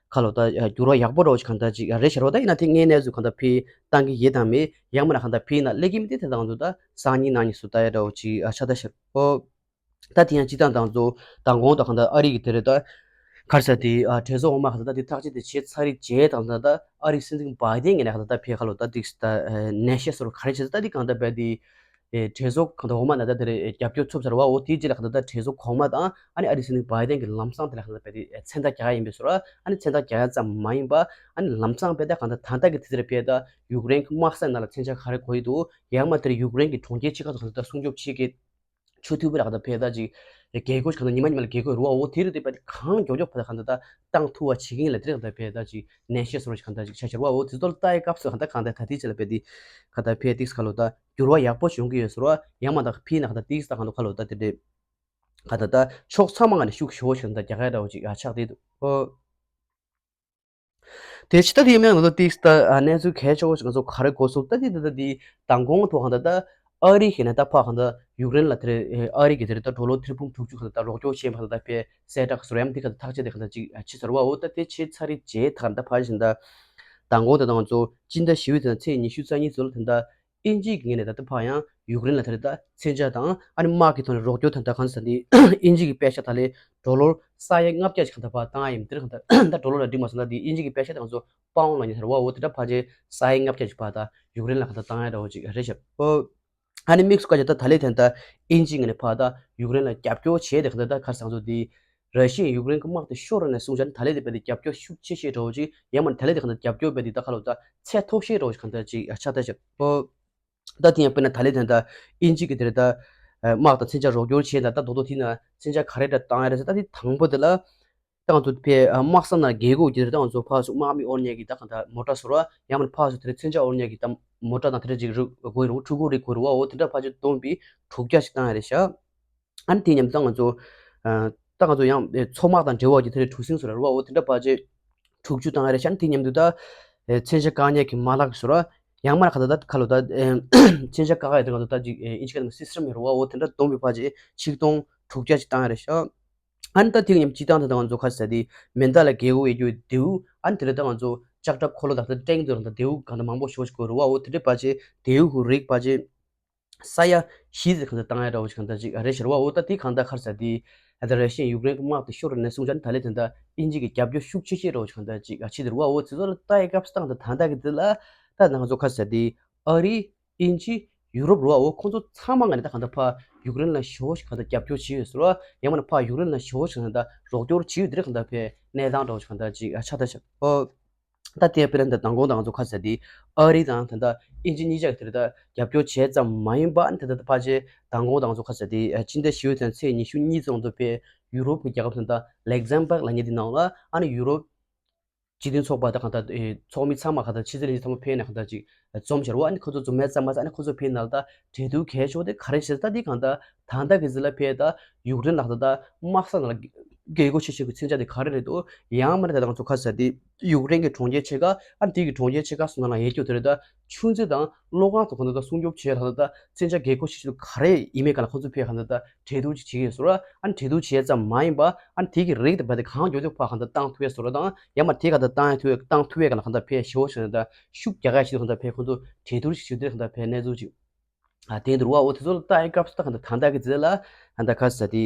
ཁ་ལོ་ད་འགྱུར་བ་ཡག་པོ་འདྲ་བོ་ཅིག་གང་ལྟར་ཅིག་རེད་ཤར་བ། ད་ཡིན་ན་དེ་ངས་གནས་ཚུལ་གང་ལྟར་ཕི་བཏང་གི་ཡིན་དང་མེད་ཡང་མིན་ན་གང་ལྟར་ཕི་ན་སླེབས་ཀྱི་མི་དེ་དེ་དང་ཚོ་ད་སང་ཉིན་གནངས་ཉིན་སུ་ལྟ་ཡ་འདྲ་བོ་ཅིག་ཆགས་ད་ཤར་འོ། ད་དེ་ཡང་སྤྱི་བཏང་དང་ཚོ་མདང་དགོང་དང་གང་ལྟར་ཨ་རི་གི་དེ་རེད་ད། ག་རེ་ཟེར་དེ་ཨ་གྲོས་ཚོགས་འོག་མ་གང་ལྟར་ད་དེ་ཐག་གཅོད་དེ་བྱས་ཚར་རེད་བྱས་དང་ལྟར་ད་ཨ་རི་སྲིད་འཛིན་བྷའི་ཏན་གྱི་ནས་གང་ལྟར་ད་ཕེ་ཁ་ལོ་ད་དེ་ད་ནན་ཤེས་སོར་ག་རེ་བྱས་ད་དེ་གང་ལྟར་བས་དེ་གྲོས་ཚོགས་གང་ལྟར་འོག་མ་ན་ད་དེ་རེད་རྒྱབ་སྐྱོར་ཐོབ་ཚར་བ། འོ་དེའི་རྗེས་ལ་གང་ལྟར་ད་གྲོས་ཚོགས་གོང་མ་དང་ཨ་ནི་ཨ་རི་སྲིད་འཛིན་བྷའི་ཏན་གྱི་ལམ་སང་དེ་ལ་གང་ལྟར་བས་དེ་མཚན་རྟགས་རྒྱག་ཡ་ཡིན་པའི་སོར་ཨ་ནི་མཚན་རྟགས་རྒྱག་ཡ་ཙམ་མ་ཡིན་པ་ཨ་ནི་ལམ་སང་བས་ད་གང་ལྟར་ད་ལྟ་གི་དུས་ཚོད་ལ་བས་ད་ཡུཀ་རེན་གྱི་དམག་ས་ནང་ལ་མཚོན་ཆ་ག་རེ་དགོས་ཡི་འདུག་ཡང་མ་དེར་ཡུཀ་རེན་གྱི་གྲོང་ཁྱེར་ཆེ་ཁག་ཏུ་གང་ལྟར་ད་སྲུང་སྐྱོབ་བྱེད་ཀྱི། ཆུ་ཐུག་པའི་ལ་ག་ད་ཕེ་ད་ཅིག་རྒྱལ་སྒོ་ཞིག་གང་ད་ཉི་མ་ཉི་མ་ལ་རྒྱལ་སྒོ་རུ་བ་འོ་དེ་རུ་དེ་པ་དེ་གང་མགྱོགས་མགྱོགས་ཕ་ད་གང་ད་ད་བཏང་ཐུབ་བ་བྱེད་ཀྱིན་ལ་དེ་རིགས་ད་ཕེ་ད་ཅིག་ནན་ཤེས་སོར་ཞིག་གང་ད་ཅིག་ཆ་ཤར་བ་འོ་དེ་ཚོ་ལ་ལྟ་ཡི་སྐབས་སུ་གང་ད་གང་ད་ད་དེ་ཅི་ལ་ཕེ་དེ་ག་ད་ཕེ་ཏིགས་ཁ་ལོ་ད་འགྱུར་བ་ཡག་པོ་ཞིག་ཡོང་གི་ཡོད་སོར་བ་ཡང་མ་ད་ཕི་ན་ག་ད་ཏིགས་ད་གང་ད་ཁ་ལོ་ད་དེ་དེ་ག་ད་ད་ཕྱོགས་ཚང་མ་ག་ནས་ཤུགས་ཞེ་བོ་ཞིག་ད་རྒྱ་གར་འདྲ་བོ་ཅིག་ཨ་ཆགས་བསྡད་འདུག་ཨོ། དེ་ཕྱི་ད་དེ་ཡིན་ན་ང་ཚོ་ཏིག་ད་གནས་ཚུལ་གལ་ཆེ་བོ་ཞིག་ང་ཚོ་ག་རེ་གོ་སོང་ད་དེ་ད་ད་དེ་མདང་དགོང་ཐོག་གང་ད་ད་ཨ་རི་ཞིག་ནས་ད་ཕ་གང་ད་ཡུཀ་རེན་ལ་དེ་རེད་ཨ་རི་གི་དེ་རེད་ད་ཌོ་ལར་ཐེར་འབུམ་དྲུག་ཅུ་གང་ད་ད་རོགས་སྐྱོར་བྱས་པ་གང་ད་ད་ཕེ་གསལ་བསྒྲགས་སོར་ཡམ་དེ་གང་ད་ཐག་བཅད་དེ་གང་ད་ཅིག་ཕྱི་ཚར་བ་འོ་ད་དེ་ཕྱི་ཚར་རེད་རྗེས་ད་གང་ད་ཕ་ཞིག་ད་མདང་དགོང་ད་ད་ང་ཚོ་སྤྱི་ཟླ་བཞི་པའི་ཚེས་ཉི་ཤུ་རྩ་གཉིས་ཚོ་ལ་ད་ད། དབྱིན་ཇི་གི་ངོས་ནས་ད་ལྟ་ཕར་ཡང་ཡུཀ་རེན་ལ་དེ་རེད་ད་མཚོན་ཆ་དང་ཨ་ནི་དམག་གི་ཐོག་ནས་རོགས་སྐྱོར་དང་ད་གང་ཟེར་ནི་དབྱིན་ཇི་གི་པེ་ཤ་ད་ལས་ཌོ་ལར་ས་ཡ་ལྔ་བརྒྱ་ཅིག་གང་ད་ཕར་བཏང་ཡ་ཡིན་དེ་རེད་གང་ད་ད་ཌོ་ལར་ལ་འགྲིག་མ་སོང་ད་དེ་དབྱིན་ཇི་གི་པེ་ཤ་དང་ཚོ་པའུན་ལ་ཉེ་ཟེར་བ་འོ་དེ་འདྲ་ཕར་ཆེ་ས་ཡ་ལྔ་བརྒྱ་ཅིག་ཕར་ད་ཡུཀ་རེན་ལ་གང་ད་བཏང་ཡ་འདྲ་བོ་ཅིག་རེད་ཤག་ཨོ། ཨ་ནི་དམིགས་སུ་བཀར་ཅིག་ད་ད་ལས་དེ་ད་དབྱིན་ཇི་ངོས་ནས་ཕར་ད་ཡུཀ་རེན་ལ་རྒྱབ་སྐྱོར་བྱས་དེ་གང་ད་ད་གར་སང་ཚོ་དེ། ར་ཤི་ཡས་ཡུཀ་རེན་གྱི་དམག་དེ་ཤོར་ནས་བཟུང་བྱས་ནས་ད་ལས་དེ་བས་དེ་རྒྱབ་སྐྱོར་ཤུགས་ཆེ་ཤོས་འདྲ་བོ་ཅིག་ཡང་མིན་ད་ལས་དེ་གང་ལྟར་རྒྱབ་སྐྱོར་བས་དེ་ད་ཁ་ལོ་ད་ཚད་མཐོ་ཤོས་འདྲ་བོ་ཅིག་གང་ལྟར་ཅིག་ཆགས་ད་ཤག་ཨོ། ད་དེ་ཡང་དཔེར་ན་ད་ལས་དེ་ད་དབྱིན་ཇི་གི་དེ་རེད་ད་དམག་དང་མཚོན་ཆ་རོགས་སྐྱོར་བྱས་ད་ད་རྡོག་རྡོག་དེ་ན་མཚོན་ཆ་ག་རེ་འདྲ་བཏང་ཡ་རེད་ཟེར་ད་དེ་དང་པོ་དེ་ལ་ད་ང་ཚོ་ཕའི་དམག་ས་ན་རྒྱལ་སྒོ་གི་དེ་རེད་ད་ང་ཚོ་ཕར་ཚུར་དམག་མི་དབོར་ཉེ་གི་ད་གང་ལྟར་མོ་ཊ་ཟེར་བ་ཡང་མིན་ཕར་ཚུར་དེ་རེད་མཚོན་ཆ་དབོར་ཉེ་གི་ད་མོ་ཊ་དང་དེ་འདྲ་ཅིག་རུ་དགོས་རུ་ཕྲུ་གུ་རིགས་དགོས་རུ་བ་འོ་དེ་འདྲ་ཕར་ཚུར་བསྡོམས་པའི་དྲུག་བརྒྱ་ཞིག་བཏང་ཡ་རེད་ཤག་ཨ་ནི་དེ་མཉམ་དུ་ང་ཚོ་ཨ་ད་ང་ཚོ་ཡང་མཚོ་དམག་དང་འབྲེལ་བ་གྱི་དེ་རེད་གྲུ་གཟིངས་སུ་རེད་བ་འོ་དེ་འདྲ་ཕལ་ཆེར་དྲུག་ཅུ་བཏང་ཡ་རེད་ཤག་ཨ་ནི་དེ་མཉམ་དུ་ད་ ཨེ་མཚོན་ཆ་བཀག་ཉེས་ཀྱི་མ་ལག་གི་བཟོ་ར། ཡང་མ་ན་ག་ད་ད་ཁ་ལོ་ད་ཨེ་མཚོན་ཆ་བཀག་ཡ་དེ་ག་ད་ད་ཅིག་ཨེ་ཨིན་ཇི་སྐད་དུ་སིས་ཊམ་ཡོད་རེད་བ། འོ་དེ་འདྲ་བསྡོམས་པའི་ཕལ་ཆེར་ཆིག་སྟོང་དྲུག་བརྒྱ་ཅིག་བཏང་ཡ་རེད་ཤག་ཨ་ནི་ད་དེ་གི་མཉམ་སྤྱི་བཏང་ད་ད་ང་ཚོ་ཁ་ཟེར་དེ་མེ་མདའ་ལ་རྒྱལ་པོ་ཡོད་རྒྱུ་མདེའུ། ཨ་ནི་དེ་འདྲ་ད་ང་ཚོ་ལྕགས་ཁྲབ་འཁོར་ལོ་དང་ད་ཀྲེང་དུ་རང་ད་མདེའུ་གང་ད་མང་པོ་ཞེ་པོ་ཞིག་དགོས་རེད་བ། འོ་དེ་འདྲའི་ཕལ་ཆེར་མདེའུ་གི་རིགས་ཕལ་ཆེར་ས་ཡ་བཞི་ཙམ་གང་ད་བཏང་ཡ་འདྲ་བོ་ཞིག་གང་ད་ཅིག་རེད་ཤག་རེད་བ། འོ་ད་དེ་གང་ད་ཁ་ཟེར་དེ་ད་ར་ཤི་ཡས་ཡུཀ་རེན་གྱི་དམག་དེ་ཤོར་ནས་བཟུང་བྱས་ནས་ད་ལན་དེ་འདྲ་དབྱིན་ཇི་གི་རྒྱབ་སྐྱོར་ཤུགས་ཆེ་ཤོས་འདྲ་བོ་ཞིག་གང་ད་ཅིག་བྱེད་དེ་རེད་བ། འོ་དེ་ཚོ་ལ་ལྟ་ཡི་སྐབས་སུ་ད་གང་ད་ད་ལྟ་གི་དེ་ལ་ད་ང་ཚོ་ཁ་ཟེར་དེ་ཨ་རི། དབྱིན་ཇི། ཡུ་རོབ་རུ་བ། འོ་ཁོང་ཚོ་ཚང་མ་ངོས་ནས་ད་གང་ལྟར་ཕར་ཡུཀ་རེན་ལ་ཞེ་པོ་ཞིག་གང་ལྟར་རྒྱབ་སྐྱོར་བྱས་ཡོད་ཟེར་བ། ཡང་མིན་ན་ཕར་ཡུཀ་རེན་ལ་ཞེ་པོ་ཞིག་གང་ལྟར་རོགས་སྐྱོར་བྱས་ཡོད། དེ་རིགས་གང་ལྟར་ཕར་གནས་སྟངས་འདྲ་བོ་ཞིག་གང་ལྟར་ཅིག་ཆགས་ད་ཆགས། ཨོ། ད་དེ་དཔེར་ན་ད་མདང་དགོང་ད་ང་ཚོ་ཁ་ཟེར་དེ་ཨ་རི་དང་ད་ལྟ་དབྱིན་ཇི་གཉིས་ཆ་གི་དེ་རེད། ད་རྒྱབ་སྐྱོར་བྱས་ཙམ་མ་ཡིན་པ། ཨ་ནི་ད་ལྟ་ཕལ་ཆེར་མདང་དགོང་ད་ང་ཚོ་ཁ་ཟེར་དེ་སྤྱི་ཟླ་བཞི་པའི་ཚེས་ཉི་ཤུ་གཉིས་ཙམ་དུ་ཕར་ཡུ་རོབ་ཀྱི་རྒྱལ་ཁབ་ད་ལྟ་ལག་ཟམ་བྷག་ལབ་མཁན་དེ་ནང་ལ། ཨ་ནི་ཡུ་རོབ་སྤྱི་མཐུན་ཚོགས་པ་དང་གང་ལྟར་ཨེ་ཚོགས་མི་ཚང་མ་གང་ལྟར་ཕྱི་ཚེས་ལ་ཚང་མ་ཕེབས་ནས་གང་ལྟར་ཅིག་འཛོམས་ཤར་བ། ཨ་ནི་ཁོ་ཚོ་འཛོམས་མེད་ཙམ་མ་ཟད། ཨ་ནི་ཁོ་ཚོ་ཕེབས་ནང་ལ་ད་གྲོས་བསྡུར་གལ་ཆེ་བ་དེ་ག་རེ་བྱས་ད་དེ་གང་ལྟར་ད་ལྟ་གི་ཟི་ལ་ཕེབས་ད་ཡུཀ་རེན་ལ་གང་ལྟར་དམག་ས་ནང་ལ་རྒྱལ་སྒོ་ཆེ་ཤོས་ཀྱི་མཚོན་ཆ་དེ་ག་རེ་རེད་འདུག་ཡང་མ་རེད་ད་ང་ཚོ་ཁ་ཟེར་དེ་ཡུཀ་རེན་གྱི་གྲོང་ཁྱེར་ཆེ་ཁག་ཨ་ནི་དེ་གི་གྲོང་ཁྱེར་ཆེ་ཁག་སོགས་ནང་ལ་ཡོད་རྒྱུ་དེ་རེད། ད་ཆུ་མཛོད་དང་གློག་ཁང་སོགས་གང་ལྟར་ད་སྲུང་སྐྱོབ་བྱས། ད་ལྟ་མཚོན་ཆ་རྒྱལ་སྒོ་ཆེ་ཤོས་ག་རེ་ཡིན་མིན་གང་ལ་ཁོ་ཚོ་ཕེབས་གང་ལྟར་ད་གྲོས་བསྡུར་ཅིག་བྱེད་ཀྱི་ཡོད་ཟེར་བ། ཨ་ནི་གྲོས་བསྡུར་བྱས་ཙམ་མ་ཡིན་པ། ཨ་ནི་དེ་གི་རིགས་དེ་བ་དེ་གང་མགྱོགས་མགྱོགས་ཕར་གང་ལྟར་བཏང་ཐུབ་ཡ་བཟོ་འདྲ་དང་། ཡང་མ་དེ་གང་ལྟར་བཏང་ཡ་ཐུབ་ཡ་བཏང་ཐུབ་ཡ་གང་ལ་གང་ལྟར་ཕར་ཞེ་པོ་ཞིག་གང་ལྟར་ཤུགས་རྒྱག་ཡ་ཞིག་གང་ལྟར་ཕར་ཁོ་ཚོ་གྲོས་བསྡུར་ཞིག་བྱེད་དུས་གང་ལྟར་ཕར་གནས་ཚུལ་ཅིག་ཨ་བསྟན་འདུག་བ། འོ་དེ་ཚོ་ལ་ལྟ་ཡའི་སྐབས་སུ་ད་གང་ལྟར་ད་ལྟ་གི་ཟེར་ལ་གང་ལྟར་ག་ཟེར་དེ་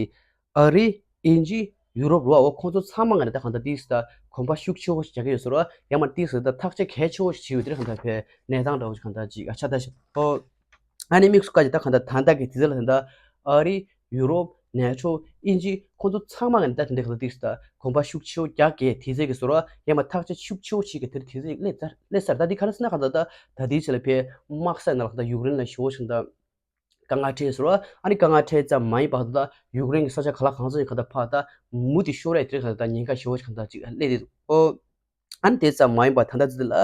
ཨ་རི། དབྱིན་ཇི། ཡུ་རོབ་རུ་བ། འོ་ཁོང་ཚོ་ཚང་མ་ངོས་ནས་ད་གང་ལྟར་ཏིག་ཙམ་ད་གོམ་པ་ཤུགས་ཆེ་བོ་ཞིག་རྒྱག་གི་ཡོད་ཟེར་བ། ཡང་མ་ཏིག་ཙམ་ད་ཐག་གཅོད་གལ་ཆེ་བོ་ཞིག་བྱེད་ཡོད། དེ་རིགས་གང་ལྟར་ཕར་གནས་སྟངས་འདྲ་བོ་ཞིག་གང་ལྟར་ཅིག་ཨ་ཆགས་ད་ཤག་ཨོ། ཨ་ནི་དམིགས་སུ་བཀར་ཅིག་ད་གང་ལྟར་ད་ལྟ་གི་དུས་ཚོད་ལ་ད་ལྟ་ཨ་རི། ཡུ་རོབ། ནེ་ཊོ། དབྱིན་ཇི། ཁོང་ཚོ་ཚང་མ་ངོས་ནས་ད་དེ་འདྲའི་གང་ལྟར་ཏིག་ཙམ་ད་གོམ་པ་ཤུགས་ཆེ་བོ་རྒྱག་གི་དུས་ཚོད་ཀྱི་ཟེར་བ། ཡང་མ་ཐག་གཅོད་ཤུགས་ཆེ་བོ་ཞིག་གི་དེར་དུས་ཚོད་སླེབས་ཚར་སླེབས་ཚར། ད་འདི་ག་རེ་ཟེར་ན་གང་ལྟར་ད་ད་ལྟའི་ཆ་ལ་ཕར་དམག་ས་ནང་ལ་གང་ལྟར་ཡུཀ་རེན་ལ་ཞེ་པོ་ཞིག་ད་དཀའ་ངལ་འཕྲད་ཟེར་བ། ཨ་ནི་དཀའ་ངལ་འཕྲད་ཙམ་མ་ཡིན་པ་ད་ཡུཀ་རེན་གྱི་ས་ཆ་ག་ལ་གང་འཚམ་ཞིག་གང་ལྟར་ཕར་ད་མུ་མཐུད་ཤོར་ཡ་དེ་གང་ལྟར་ཉེན་ཁ་ཞེ་པོ་ཞིག་གང་ལྟར་ཅིག་སླེབས་བསྡད་འདུག་ཨོ། ཨ་ནི་དེ་ཙམ་མ་ཡིན་པ་ད་ལྟ་ཚོད་ལ་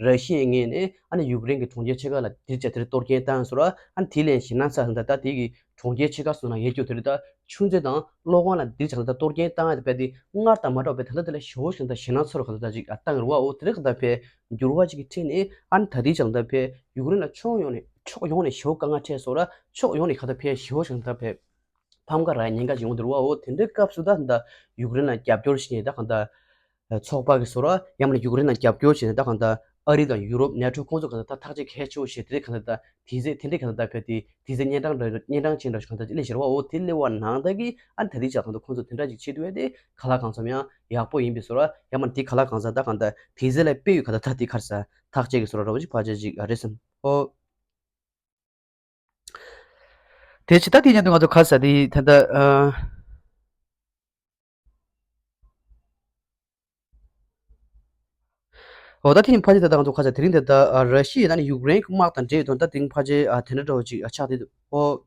ར་ཤི་ཡའི་ངོས་ནས་ཨ་ནི་ཡུཀ་རེན་གྱི་གྲོང་ཁྱེར་ཆེ་ཁག་ལ་དེ་རིང་ཆ་དེར་གཏོར་སྐྱོན་བཏང་ཟེར་བ། ཨ་ནི་དེ་ལས་ཞེད་སྣང་ཚ་ད་ལྟ་དེ་གི་གྲོང་ཁྱེར་ཆེ་ཁག་སོགས་ནང་ཡོད་རྒྱུ་དེ་རེད། ད་ཆུ་མཛོད་དང་གློག་ཁང་ལ་དེ་རིང་ཆ་ད་ལྟ་གཏོར་སྐྱོན་བཏང་ཡ་དེ་བས་དེ་སྔར་དང་མ་འདྲ་བའི་ད་ལྟ་དེ་ལས་ཞེ་པོ་ཞིག་ད་ཞེད་སྣང་ཚ་རུ་གང་ལྟར་ཅིག་བཏང་ཡོད་རེད་བ། འོ་དེ་རིང་གང་ལྟར་ཕར་འགྱུར་བ་ཅིག་གི་ཁྲིད་ནས། ཨ་ནི་ད་ལྟའི་ཆ་ད་ལྟ་ཕར་ཡུཀ་རེན་ལ་ཕྱོགས་ཡོངས་ནས་ཕྱོགས་ཡོངས་ནས་ཞེ་པོ་དཀའ་ངལ་འཕྲད་སོང་ར། ཕྱོགས་ཡོངས་ནས་གང་ལྟར་ཕར་ཞེ་པོ་ཞིག་ད་ཕར་ཕམ་ཁ་རག་ཉེན་ཁ་ཅིག་ཡོང་གི་རེད་བ། འོ་དེ་འདྲའི་སྐབས་སུ་ད་ད་ཡུཀ་རེན་ལ་རྒྱབ་སྐྱོར་བྱས་ནས་ད་གང་ལྟར་ཚོགས་པ་གི་ཟེར་བ། ཡང་མིན་ན་ཡུཀ་རེན་ལ་རྒྱབ་སྐྱོར་བྱས་ནས་ད་གང་ལྟར་ཨ་རི་དང་ཡུ་རོབ། ནེ་ཊོ། ཁོང་ཚོ་གང་ལྟར་ད་ཐག་གཅོད་གལ་ཆེ་བོ་བྱས། དེ་རིང་གང་ལྟར་ད་དུས་ཚོད་དེ་འདྲའི་གང་ལྟར་ད་ཕར་དེ་དུས་ཚོད་གཉན་འཕྲང་འདྲ་གཉན་འཕྲང་ཅན་འདྲ་ཞིག་གང་ལྟར་སླེབས་ཤར་བ། འོ་དེ་སླེབས་པ་ནང་ད་གི་ཨ་ནི་ད་ལྟའི་ཆ་གང་ལྟར་ཁོང་ཚོ་དེ་འདྲ་ཅིག་བྱེད་ཐུབ་ཡ་དེ་གང་ལ་གང་འཚམ་ཡང་ཡག་པོ་ཡིན་པའི་ཟེར་བ། ཡང་མིན་ན་དེ་གང་ལ་གང་འཚམ་ད་གང་ལྟར་དུས་ཚོད་ལ་དཔེ་ཡོད་གང་ལྟར་ད་དེ་ག་རེ་ཟེར་ཐག་གཅོད་ཀྱི་ཟེར་བ་འདྲ་བོ་ཅིག་ཕལ་ཆེར་ཅིག་རེད་བསམ། ཨོ། དེ་ཕྱི་ད་དེ་ཉན་དུ་ང་ཚོ་ག་རེ་ཟེར་དེ་ད་ལྟ་ཨ། འོ་ད་དེ་ཕལ་ཆེར་ད་ལྟ་ང་ཚོ་ག་རེ་ཟེར་དེ་རིང་ད་ལྟ་ཨ་ར་ཤི་ཡ་ཡིན་ན་ནི་ཡུཀ་རེན་གྱི་དམག་དང་འབྲེལ་ཡོད་དོན་ད་དེ་རིང་ཕལ་ཆེར་ཨ་དེ་འདྲ་འདྲ་བོ་ཅིག་ཨ་ཆགས་བསྡད་འདུག་ཨོ།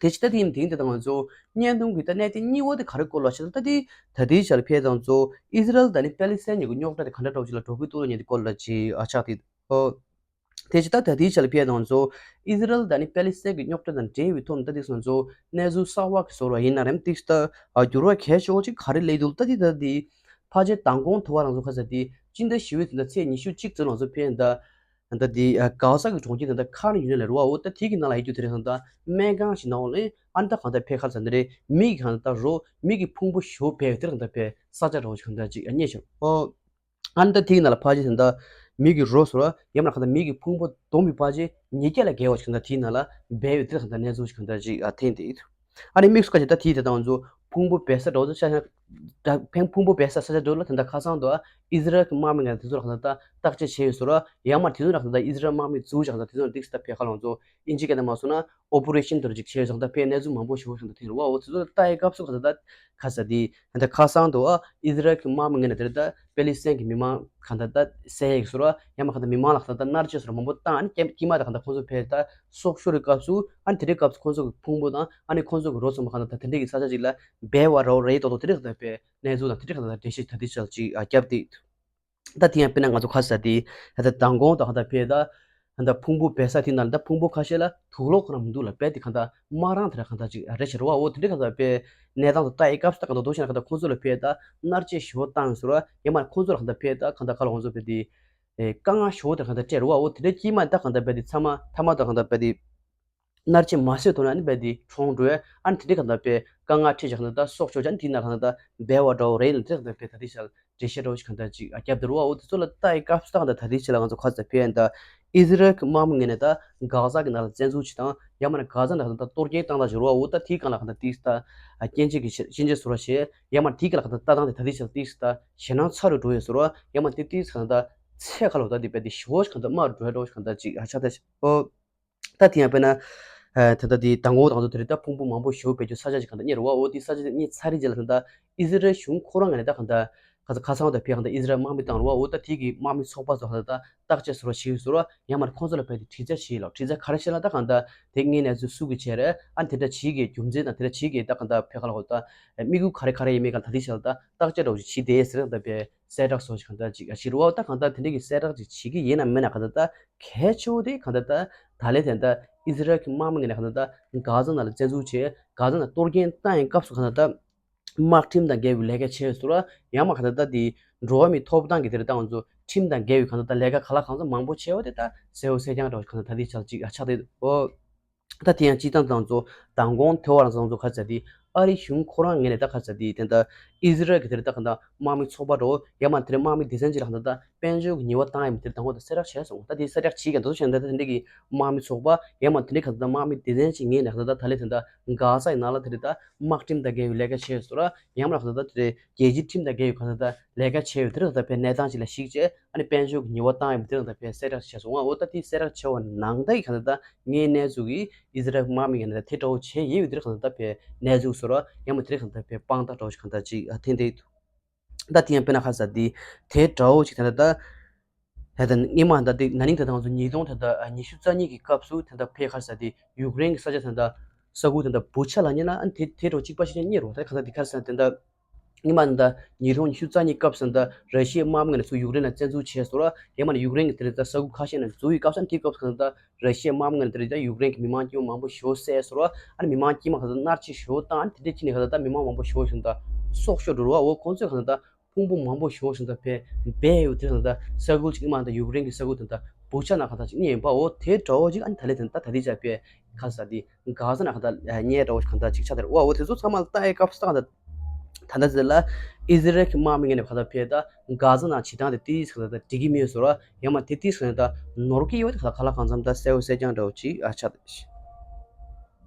དེ་ཕྱི་ད་དེ་ཡིན་དེ་རིང་ད་ལྟ་ང་ཚོ་བརྙན་ཐུང་གི་ད་གནད་དོན་གཉིས་པ་དེ་ག་རེ་སྐོར་ལ་ཆགས། ད་དེ་ད་དེའི་ཆར་ཕེབས་དང་ཚོ་ཨི་ཟི་རལ་དང་ནི་པེ་ལི་སི་ཐན་གཉིས་ཀྱི་རྙོག་དྲ་དེ་ག་འདྲ་འདྲ་བོ་ཅིག་ལ་འགྲོ་གི་འདུག་ལ་ཉན་དེ་སྐོར་ལ་ཅིག་ཨ་ཆགས་བསྡད་འདུག་ཨོ། དེ་ཕྱི་ད་ད་ལྟའི་ཆར་ཕེབས་དང་ཚོ་ཨི་ཟི་རལ་དང་ནི་པེ་ལི་སི་ཐན་གྱི་རྙོག་དྲ་དང་འབྲེལ་བའི་ཐོག་ནས་ད་དེ་སོང་ཚོ་གནས་ཚུལ་གསར་བ་གི་ཟེར་བ་ཡིན་ན་རེད། དེ་ད་ཨ་འགྱུར་བ་གལ་ཆེ་བོ་ཅིག་ག་རེ་སླེབས་འདུག་ད་དེ་ད་དེ་ཕལ་ཆེར་མདང་དགོང་ཐུག་པ་རང་ཚོ་ག་རེ་ཟེར་དེ་སྤྱི་ཟླ་བཞི་པའི་ཚེས་ཉི་ཤུ་གཅིག་ཙམ་ལ་ཚོ་ཕེབས་ད་ད་དེ་གྷ་ཟ་གི་གྲོང་ཁྱེར་དེ་ད་ཁཱན་ཡུ་ནིས་ལ་རེད་བ། འོ་ད་དེ་གི་ནང་ལ་ཡོད་རྒྱུ་དེ་རེད། ད་སྨན་ཁང་ཞིག་ནང་ལ་ཨ་ནི་ད་གང་ལྟར་ཕེབས་ག་རེ་ཟེར་དེ་རེད། མི་གི་གང་ལྟར་རོ་མི་གི་ཕུང་པོ་ཞེ་པོ་ཕེབས་དེ་རེད། གང་ལྟར་ཕེབས་ས་ཆ་འདྲ་བོ་ཞིག་གང་ལྟར་ཅིག་རྙེད་བྱུང་། ཨོ། ཨ་ནི་ད་དེའི་ནང་ལ་ཕལ་ཆེར་ད་ལྟ་མི་གི་རོ་ཟེར་བ་ཡང་མིན་ན་གང་ལྟར་མི་གི་ཕུང་པོ་བསྡོམས་པའི་ཕལ་ཆེར་ཉིས་བརྒྱ་ལས་བརྒལ་བ་ཞིག་གང་ལྟར་དེའི་ནང་ལ་སྦས་ཡོད་དེ་གང་ལྟར་གནས་ཚུལ་ཞིག་གང་ལྟར་ཅིག་ཨ་ཐོན་བསྡད་ཡོད། ཨ་ནི་དམིགས་སུ་བཀར་བྱས་ད་དེའི་དེ་དང་ང་ཚོ་ཕུང་པོ་སྦས་ས་འདྲ་བོ་ཆ་ཤ་ཕུང་པོ་སྦས་ས་ས་ཆ་འདྲ་བོ་ལ་ད་ལྟ་ཁ་སང་དུ་ཨི་ཟི་རལ་གྱི་དམག་མི་ངོས་ནས་དེ་ཚོ་ལ་གང་ལྟར་ད་བརྟག་དཔྱད་བྱས་ཡོད་ཟེར་བ། ཡང་མིན་ན་དེ་ཚོ་ལ་གང་ལྟར་ཨི་ཟི་རལ་དམག་མི་ཚོ་ཞིག་གང་ལྟར་དེ་ཚོ་ལ་ཏིག་ཙམ་ད་ཕེབས་ག་ལ་ང་ཚོ་དབྱིན་ཇི་སྐད་ནང་མ་སོང་ན་ཨོ་པ་རེ་ཤན་དེ་འདྲ་ཅིག་བྱས་ཙང་ད་ཕར་གནས་ཚུལ་མང་པོ་ཞིག་ཞིག་ད་ཐོན་རེད་བ། འོ་དེ་ཚོ་ལ་ལྟ་ཡི་སྐབས་སུ་ག་ད་ད་ག་ས་དེ་ད་ཁ་སང་དུ་ཨ་ཨི་ཟི་རལ་གྱི་དམག་མི་ངོས་ནས་དེར་ད་པེ་ལི་སི་ཐན་གྱི་མི་མང་ག་ད་ད་བསད་ཡག་ཟེར་བ་ཡང་མིན་ག་ད་མི་མང་ལ་ག་ད་ད་མནར་གཅོད་ཟེར་བ་མང་པོ་བཏང་། ཨ་ནི་དཀྱིལ་མ་ད་ག་ད་ཁོང་ཚོ་ཕར་ད་སྲོག་ཤོར་བའི་སྐབས་སུ་ཨ་ནི་དེ་འདྲའི་སྐབས་སུ་ཁོང་ཚོ་གི་ཕུང་པོ་དང་ཨ་ནི་ཁོང་ཚོ་གི་རོ་ཚང་མ་ག་ད་ད་དེ་འདྲའི་གི་ས་ཆ་ཅིག་ལ་སྦས་པ་རེད་རེད་ཏོག་ཏོག་དེ་འདྲའི་ག་ད་ཕར་གནས་ཚུལ་དང་དེ་འདྲའི་ག་ད་ད་འགྲེལ་བཤད་ད་དེ་ཆ་ཅིག་ཨ་བརྒྱབ་སྟེ། ད་དེ་ཡང་དཔེར་ན་ང་ཚོ་ཁ་ས་དེ་ད་ལྟ་མདང་དགོང་དང་ད་ལྟ་ཕར་ད་ད་ལྟ་ཕུང་པོ་སྦས་ས་དེ་ནང་ལ་ད་ཕུང་པོ་ཁ་ཤས་ལ་དུག་ལོག་ཁོ་ན་མི་འདུག་ལ་རྦད་དེ་གང་ལྟར་དམག་རང་དེ་འདྲ་གང་ལྟར་ཅིག་རེད་ཤག་རེད་བ། འོ་དེ་འདྲ་གང་ལྟར་དཔེ་གནས་སྟངས་དང་ལྟ་ཡི་སྐབས་སུ་ད་གང་ལྟར་འདུག་ཤེ་ན་གང་ལྟར་ཁོང་ཚོ་ལ་ཕར་ད་མནར་གཅོད་ཞེ་པོ་བཏང་ཟེར་བ་ཡང་མིན་ཁོང་ཚོ་ལ་གང་ལྟར་ཕར་ད་གང་ལྟར་ག་ལ་ང་ཚོ་ཕར་དེ་ ཨེ་དཀའ་ངལ་ཞེ་པོ་དེ་གང་ལྟར་སྤྲད་རེད་བ། འོ་དེ་འདྲའི་དཀྱིལ་མ་ད་གང་ལྟར་རྦད་དེ་ཚང་མ་ཐ་མ་ད་གང་ལྟར་རྦད་དེ་མནར་གཅོད་མ་བཟོས་ཐོག་ན་ནི་རྦད་དེ་གྲོངས་འགྲོ་ཡ། ཨ་ནི་དེ་འདྲའི་གང་ལྟར་རྦད་དཀའ་ངལ་འཕྲད་བྱས་གང་ལྟར་ད་སྲོག་ཤོར་བྱས། ཨ་ནི་དེའི་ནང་གང་ལྟར་འབལ་བ་འདྲ་བོ་རེད་ལ། དེ་གང་ལྟར་རྦད་ད་དེ་ཤར་འགྲེལ་བཤད་འདྲ་བོ་ཞིག་གང་ལྟར་ཅིག་ཨ་བརྒྱབ་འདུག་རེད་བ། འོ་དེ་ཚོ་ལ་ལྟ་ཡི་སྐབས་སུ་ད་གང་ལྟར་ད་ལྟའི་ཆ་ལ་ང་ཚོ་ག་ཚོད་ཕེ་ཡ་ད་ཨི་ཟི་རལ་གྱི་དམག་མི་ངོས་ནས་ད་གྷ་ཟ་གི་ནང་ལ་བཙན་འཛུལ་བྱེད་སྟངས། ཡང་མིན་ན་གྷ་ཟ་ནང་ད་གཏོར་སྐྱོན་བཏང་སྟངས་ཅིག་རེད་བ། འོ་ད་དེའི་སྒང་ལ་གང་ལྟར་ཏིས་ད་སྐྱོན་བརྗོད་ཀྱི་ཤེས་བརྗོད་ཟེར་བ་བྱས། ཡང་མིན་ན་དེའི་སྒང་ལ་གང་ལྟར་ལྟ་སྟངས་དེ་ད་ལྟའི་ཆ་ལ་ཏིས་ད་ཞེད་སྣང་ཚ་རུ་འགྲོ་ཡོད་ཟེར་བ། ཡང་མིན་ན་དེ་ཏིས་གང་ལྟར་ཚད་ཁ་ལོ་ད་དེ་རྦད་དེ་ཞེ་པོ་ཞིག་གང་ལྟར་དམའ་རུ་འགྲོ་ཡ་འདྲ་བོ་ཞིག་གང་ལྟར་ཅིག་ཨ་ཆགས་ད་ཤག་འོ། ད་དེ་ཡང་དཔེར་ན། ཨ་ད་ལྟ་དེ་མདང་དགོང་དང་དུ་དེ་རིང་ད་ཕུང་པོ་མང་པོ་ཞེ་པོ་བེད་སྤྱོད་ས་ཆ་ཅིག་གང་ལྟར་རྙེད་རེད་བ། འོ་དེ་ས་ཆ་དེ་རྙེད་ཚར་རེད་རྗེས་ལ་ད་ལྟ་ཨི་ཟི་རལ་གཞུང་ཁོ་རང་ངོས་ནས་ད་གང་ལྟར་ཁ་ཁ་སང་དང་ཕེ་གང་ལྟར་ཨི་ཟི་རལ་དམག་མི་བཏང་རེད་བ། འོ་ད་དེ་གི་དམག་མི་ཚོགས་པ་ཚོ་གང་ལྟར་ད་བརྟག་དཔྱད་བཟོ་འདྲ་བྱེད་ཀྱི་ཡོད་ཟེར་བ། ཡང་མིན་ན་ཁོང་ཚོ་ལ་རྦད་དེ་དྲི་རྩད་བྱེད་ལ། དྲི་རྩད་ག་རེ་བྱེད་ལ་ད་གང་ལྟར་དེ་དངོས་གནས་ཚུལ་སུ་གིས་བྱས་རེད། ཨ་ནི་དེ་འདྲ་བྱེད་ཀྱི་རྒྱུ་མཚན་དང་དེ་འདྲ་བྱེད་ཀྱི་ད་གང་ལྟར་ཕེ་ཁ་ལ་འོ་ད་དམིགས་ཡུལ་ག་རེ་ག་རེ་ཡིན་མིན་གང་ལྟར་ད་དེ་བྱས་ལ་ད་བརྟག་དཔྱད་འདྲ་བོ་ཞིག་བྱེད་བསྡད་ཟེར་གང་ལྟར་པའི་གསལ་བསྒྲགས་སོགས་ཤིག་གང་ལྟར་ཅིག་ཞིག་རེད་བ། ད་གང་ལྟར་དེ་འདྲ་གི་གསལ་བསྒྲགས་ཅིག་བྱེད་ཀྱི་ཡིན་ན་མིན་ན་གང་ལྟར་ད་གལ་ཆེ་བོ་དེ་གང་ལྟར་ད་ད་ལན་དེ་ད་ཨི་ཟི་རལ་གྱི་དམག་མི་ངོས་ནས་གང་ལྟར་ད་གྷ་ཟ་ནང་ལ་བཙན་འཛུལ་བྱས། གྷ་ཟ་ནང་གཏོར་སྐྱོན་བཏང་ཡའི་སྐབས་སུ་གང་ལྟར་ད་དམག་ཁྲིམས་དང་འགལ་བའི་ལས་ཀ་བྱས་ཟེར་བ། ཡང་མིན་ན་གང་ལྟར་ད་དེ་འགྲོ་བ་མིའི་ཐོབ་ཐང་གི་དེ་རེད་ད་ང་ཚོ་ཁྲིམས་དང་འགལ་བའི་གང་ལྟར་ད་ལས་ཀ་ག་ལ་གང་འཚམ་མང་པོ་བྱས་པ་དེ་ད་གསལ་བོ་གསལ་རྐྱང་འདྲ་བོ་གང་ལྟར་ད་དེ་ཆ་ལ་ཅིག་ཨ་ཆགས་བསྡད་འདུག་འོ། ད་དེ་ཡང་སྤྱིར་བཏང་དང་ཚོ་མདང་དགོང་ཐོས་པ་རང་ཚོ་ཚོ་ག་ཚོད་དེ་ཨ་རིའི་གཞུང་ཁོ་རང་ངོས་ནས་ད་ག་ཚོད་དེ་དེ་འདྲ་ཨི་ཟི་རལ་གྱི་དེ་རེད་ད་གང་ལྟར་དམག་མི་ཚོགས་པ་འདྲ་བོ། ཡང་མིན་ན་དེ་རིང་དམག་མི་སྡེ་ཚན་གཅིག་ལ་གང་ལྟར་ད་དཔལ་འབྱོར་གྱི་ཉེས་པ་བཏང་ཡ་མི་དེ་རེད་མདང་དགོང་ད་གསལ་བསྒྲགས་བྱས་སོང་། ད་དེ་གསལ་བསྒྲགས་བྱེད་ཀྱི་འདུག་བྱས་ན་ད་དེ་འདྲ་གི་དམག་མི་ཚོགས་པ། ཡང་མིན་ན་དེ་འདྲ་གང་ལྟར་དམག་མི་སྡེ་ཚན་གཅིག་ངོས་ནས་གང་ལྟར་ད་ལན་དེ་འདྲ་གྷ་ཟ་ཡི་ནང་ལ་དེ་རེད་ད་དམག་ཁྲིམས་དང་འགལ་བའི་ལས་ཀ་བྱས་སོང་ར། ཡང་མིན་ན་གང་ལྟར་ད་དེ་རེད་རྒྱལ་སྤྱིའི་ཁྲིམས་དང་འགལ་བའི་གང་ལྟར་ད་ལས་ཀ་བྱས་ཡོད་དེ་རེད་ད་ད་དཔེ་གནས་སྟངས་ཅིག་ལ་གཞིགས་བྱས། ཨ་ནི་དཔལ་འབྱོར་གྱི་ཉེས་པ་བཏང་ཡོད་པ་དེ་རང་ད་དཔེ་གསལ་བསྒྲགས་བྱས་སོང་ང་། འོ་ད་དེ་གསལ་བསྒྲགས་བྱས་པ་ནང་ལྟར་གྱི་གང་ལྟར་ད་ངའི་གནས་ཚུལ་གྱིས་ཨི་ཟི་རལ་དམག་མི་ངོས་ནས་ད་དེ་འདྲ་བོ་བྱས་ཡོད་པའི་དེ་རང་གང་ལྟར་ད་དཔེ་གནས་ཚུལ་བཟོ་ར། ཡང་མིན་དེ་རང་གང་ལྟར་ད་དཔེ་དཔང་རྟགས་འདྲ་བོ་ཞིག་གང་ལྟར་ཅིག་ཨ་འཐེན་བསྡད་འདུག་ད་དེ་ཡང་དཔེར་ན་ག་ས་དེ་དེ་འདྲ་བོ་ཞིག་གང་ལྟར་ད་ད་ད་སྔོན་མ་ད་དེ་ན་ནིང་ད་ད་ང་ཚོ་ཉིས་སྟོང་ད་ད་ཉི་ཤུ་རྩ་གཉིས་ཀྱི་སྐབས་སུ་ད་ད་དཔེ་ག་ས་དེ་ཡུཀ་རེན་གྱི་ས་ཆ་ད་ད་ས་ཁུལ་ད་ད་བུ་ཆ་ལ་ཉེ་ན་ཨ་ནི་དེ་དེ་འདྲ་བོ་གཅིག་པ་ཞིག་ཀྱང་རྙེད་རོགས། ད་གང་ལྟར་དེ་ག་ས་ད་ད། སྔོན་མ་ད་ཉིས་སྟོང་ཉི་ཤུ་རྩ་གཉིས་སྐབས་སུ་ད་ར་ཤི་ཡའི་དམག་མི་ངོས་ནས་ཚུར་ཡུཀ་རེན་ལ་བཙན་འཛུལ་བྱས་སོང་ར། ཡང་མིན་ན་ཡུཀ་རེན་གྱི་དེ་རིང་ད་ས་ཁུལ་ཁ་ཤས་ནང་འཛུལ་བའི་སྐབས་སུ་དེའི་སྐབས་སུ་ད་ར་ཤི་ཡའི་དམག་མི་ངོས་ནས་དེ་རིང་ད་ཡུཀ་རེན་གྱི་མི་མང་དཀྱུས་མ་མང་པོ་ཞེ་པོ་བསད་སོང་ར། ཨ་ནི་མི་མང་དཀྱུས་མ་གང་ལྟར་མནར་གཅོད་ཞེ་པོ་བཏང་། ཨ་ནི་དེ་འདྲའི་ཁྱི་ནས་གང་ལྟར་ད་མི་མང་མང་པོ་ཞེ་པོ་ཞིག་ད་སྲོག་ཤོར་འགྲོ་ར། འོ་ཁོང་ཚོས་གང་ལྟར་ད་ཕུང་པོ་མང་པོ་ཞེ་པོ་ཞིག་ད་ཕེ་སྦས་ཡོད་དེ་གང་ལྟར་ས་ཁུལ་ཅིག་སྔོན་མ་ད་ཡུཀ་རེན་གྱི་ས་ཁུལ་དེ་ད་བུ་ཆ་ནང་གང་ལྟར་ཅིག་རྙེད་ཡིན་པ། འོ་དེ་འདྲ་བོ་ཅིག་ཨ་ནི་ད་ལན་དེ་ད་ད་ལྟའི་ཆར་དཔེ་ག་ས་དེ་གྷ་ཟ་ནང་གང་ལྟར་རྙེད་འདྲ་བོ་གང་ལྟར་ཅིག་ཆགས་བསྡད་རེད་བ། འོ་དེ་ཚོ་ཚང་མ་ལ་ལྟ་ཡའི་སྐབས་སུ་ད་གང་ལྟར་ད་ལྟ་ཟེར་ལ་ཨི་ཟི་རལ་གྱི་དམག་མི་ངོས་ནས་གང་ལྟར་ཕེ་ད་གྷ་ཟ་ནང་བྱེད་སྟངས་དེ་ཏིས་གང་ལྟར་ད་འགྲིག་གི་མེད་ཟེར་བ། ཡང་མིན་དེ་ཏིས་གང་ལྟར་ད་ནོར་གྱི་ཡོད་དེ་གང་ལྟར་ག་ལ་གང་འཚམ་ད་གསལ་བོ་གསལ་རྐྱང་འདྲ་བོ་ཅིག་ཨ་ཆགས་བསྡད།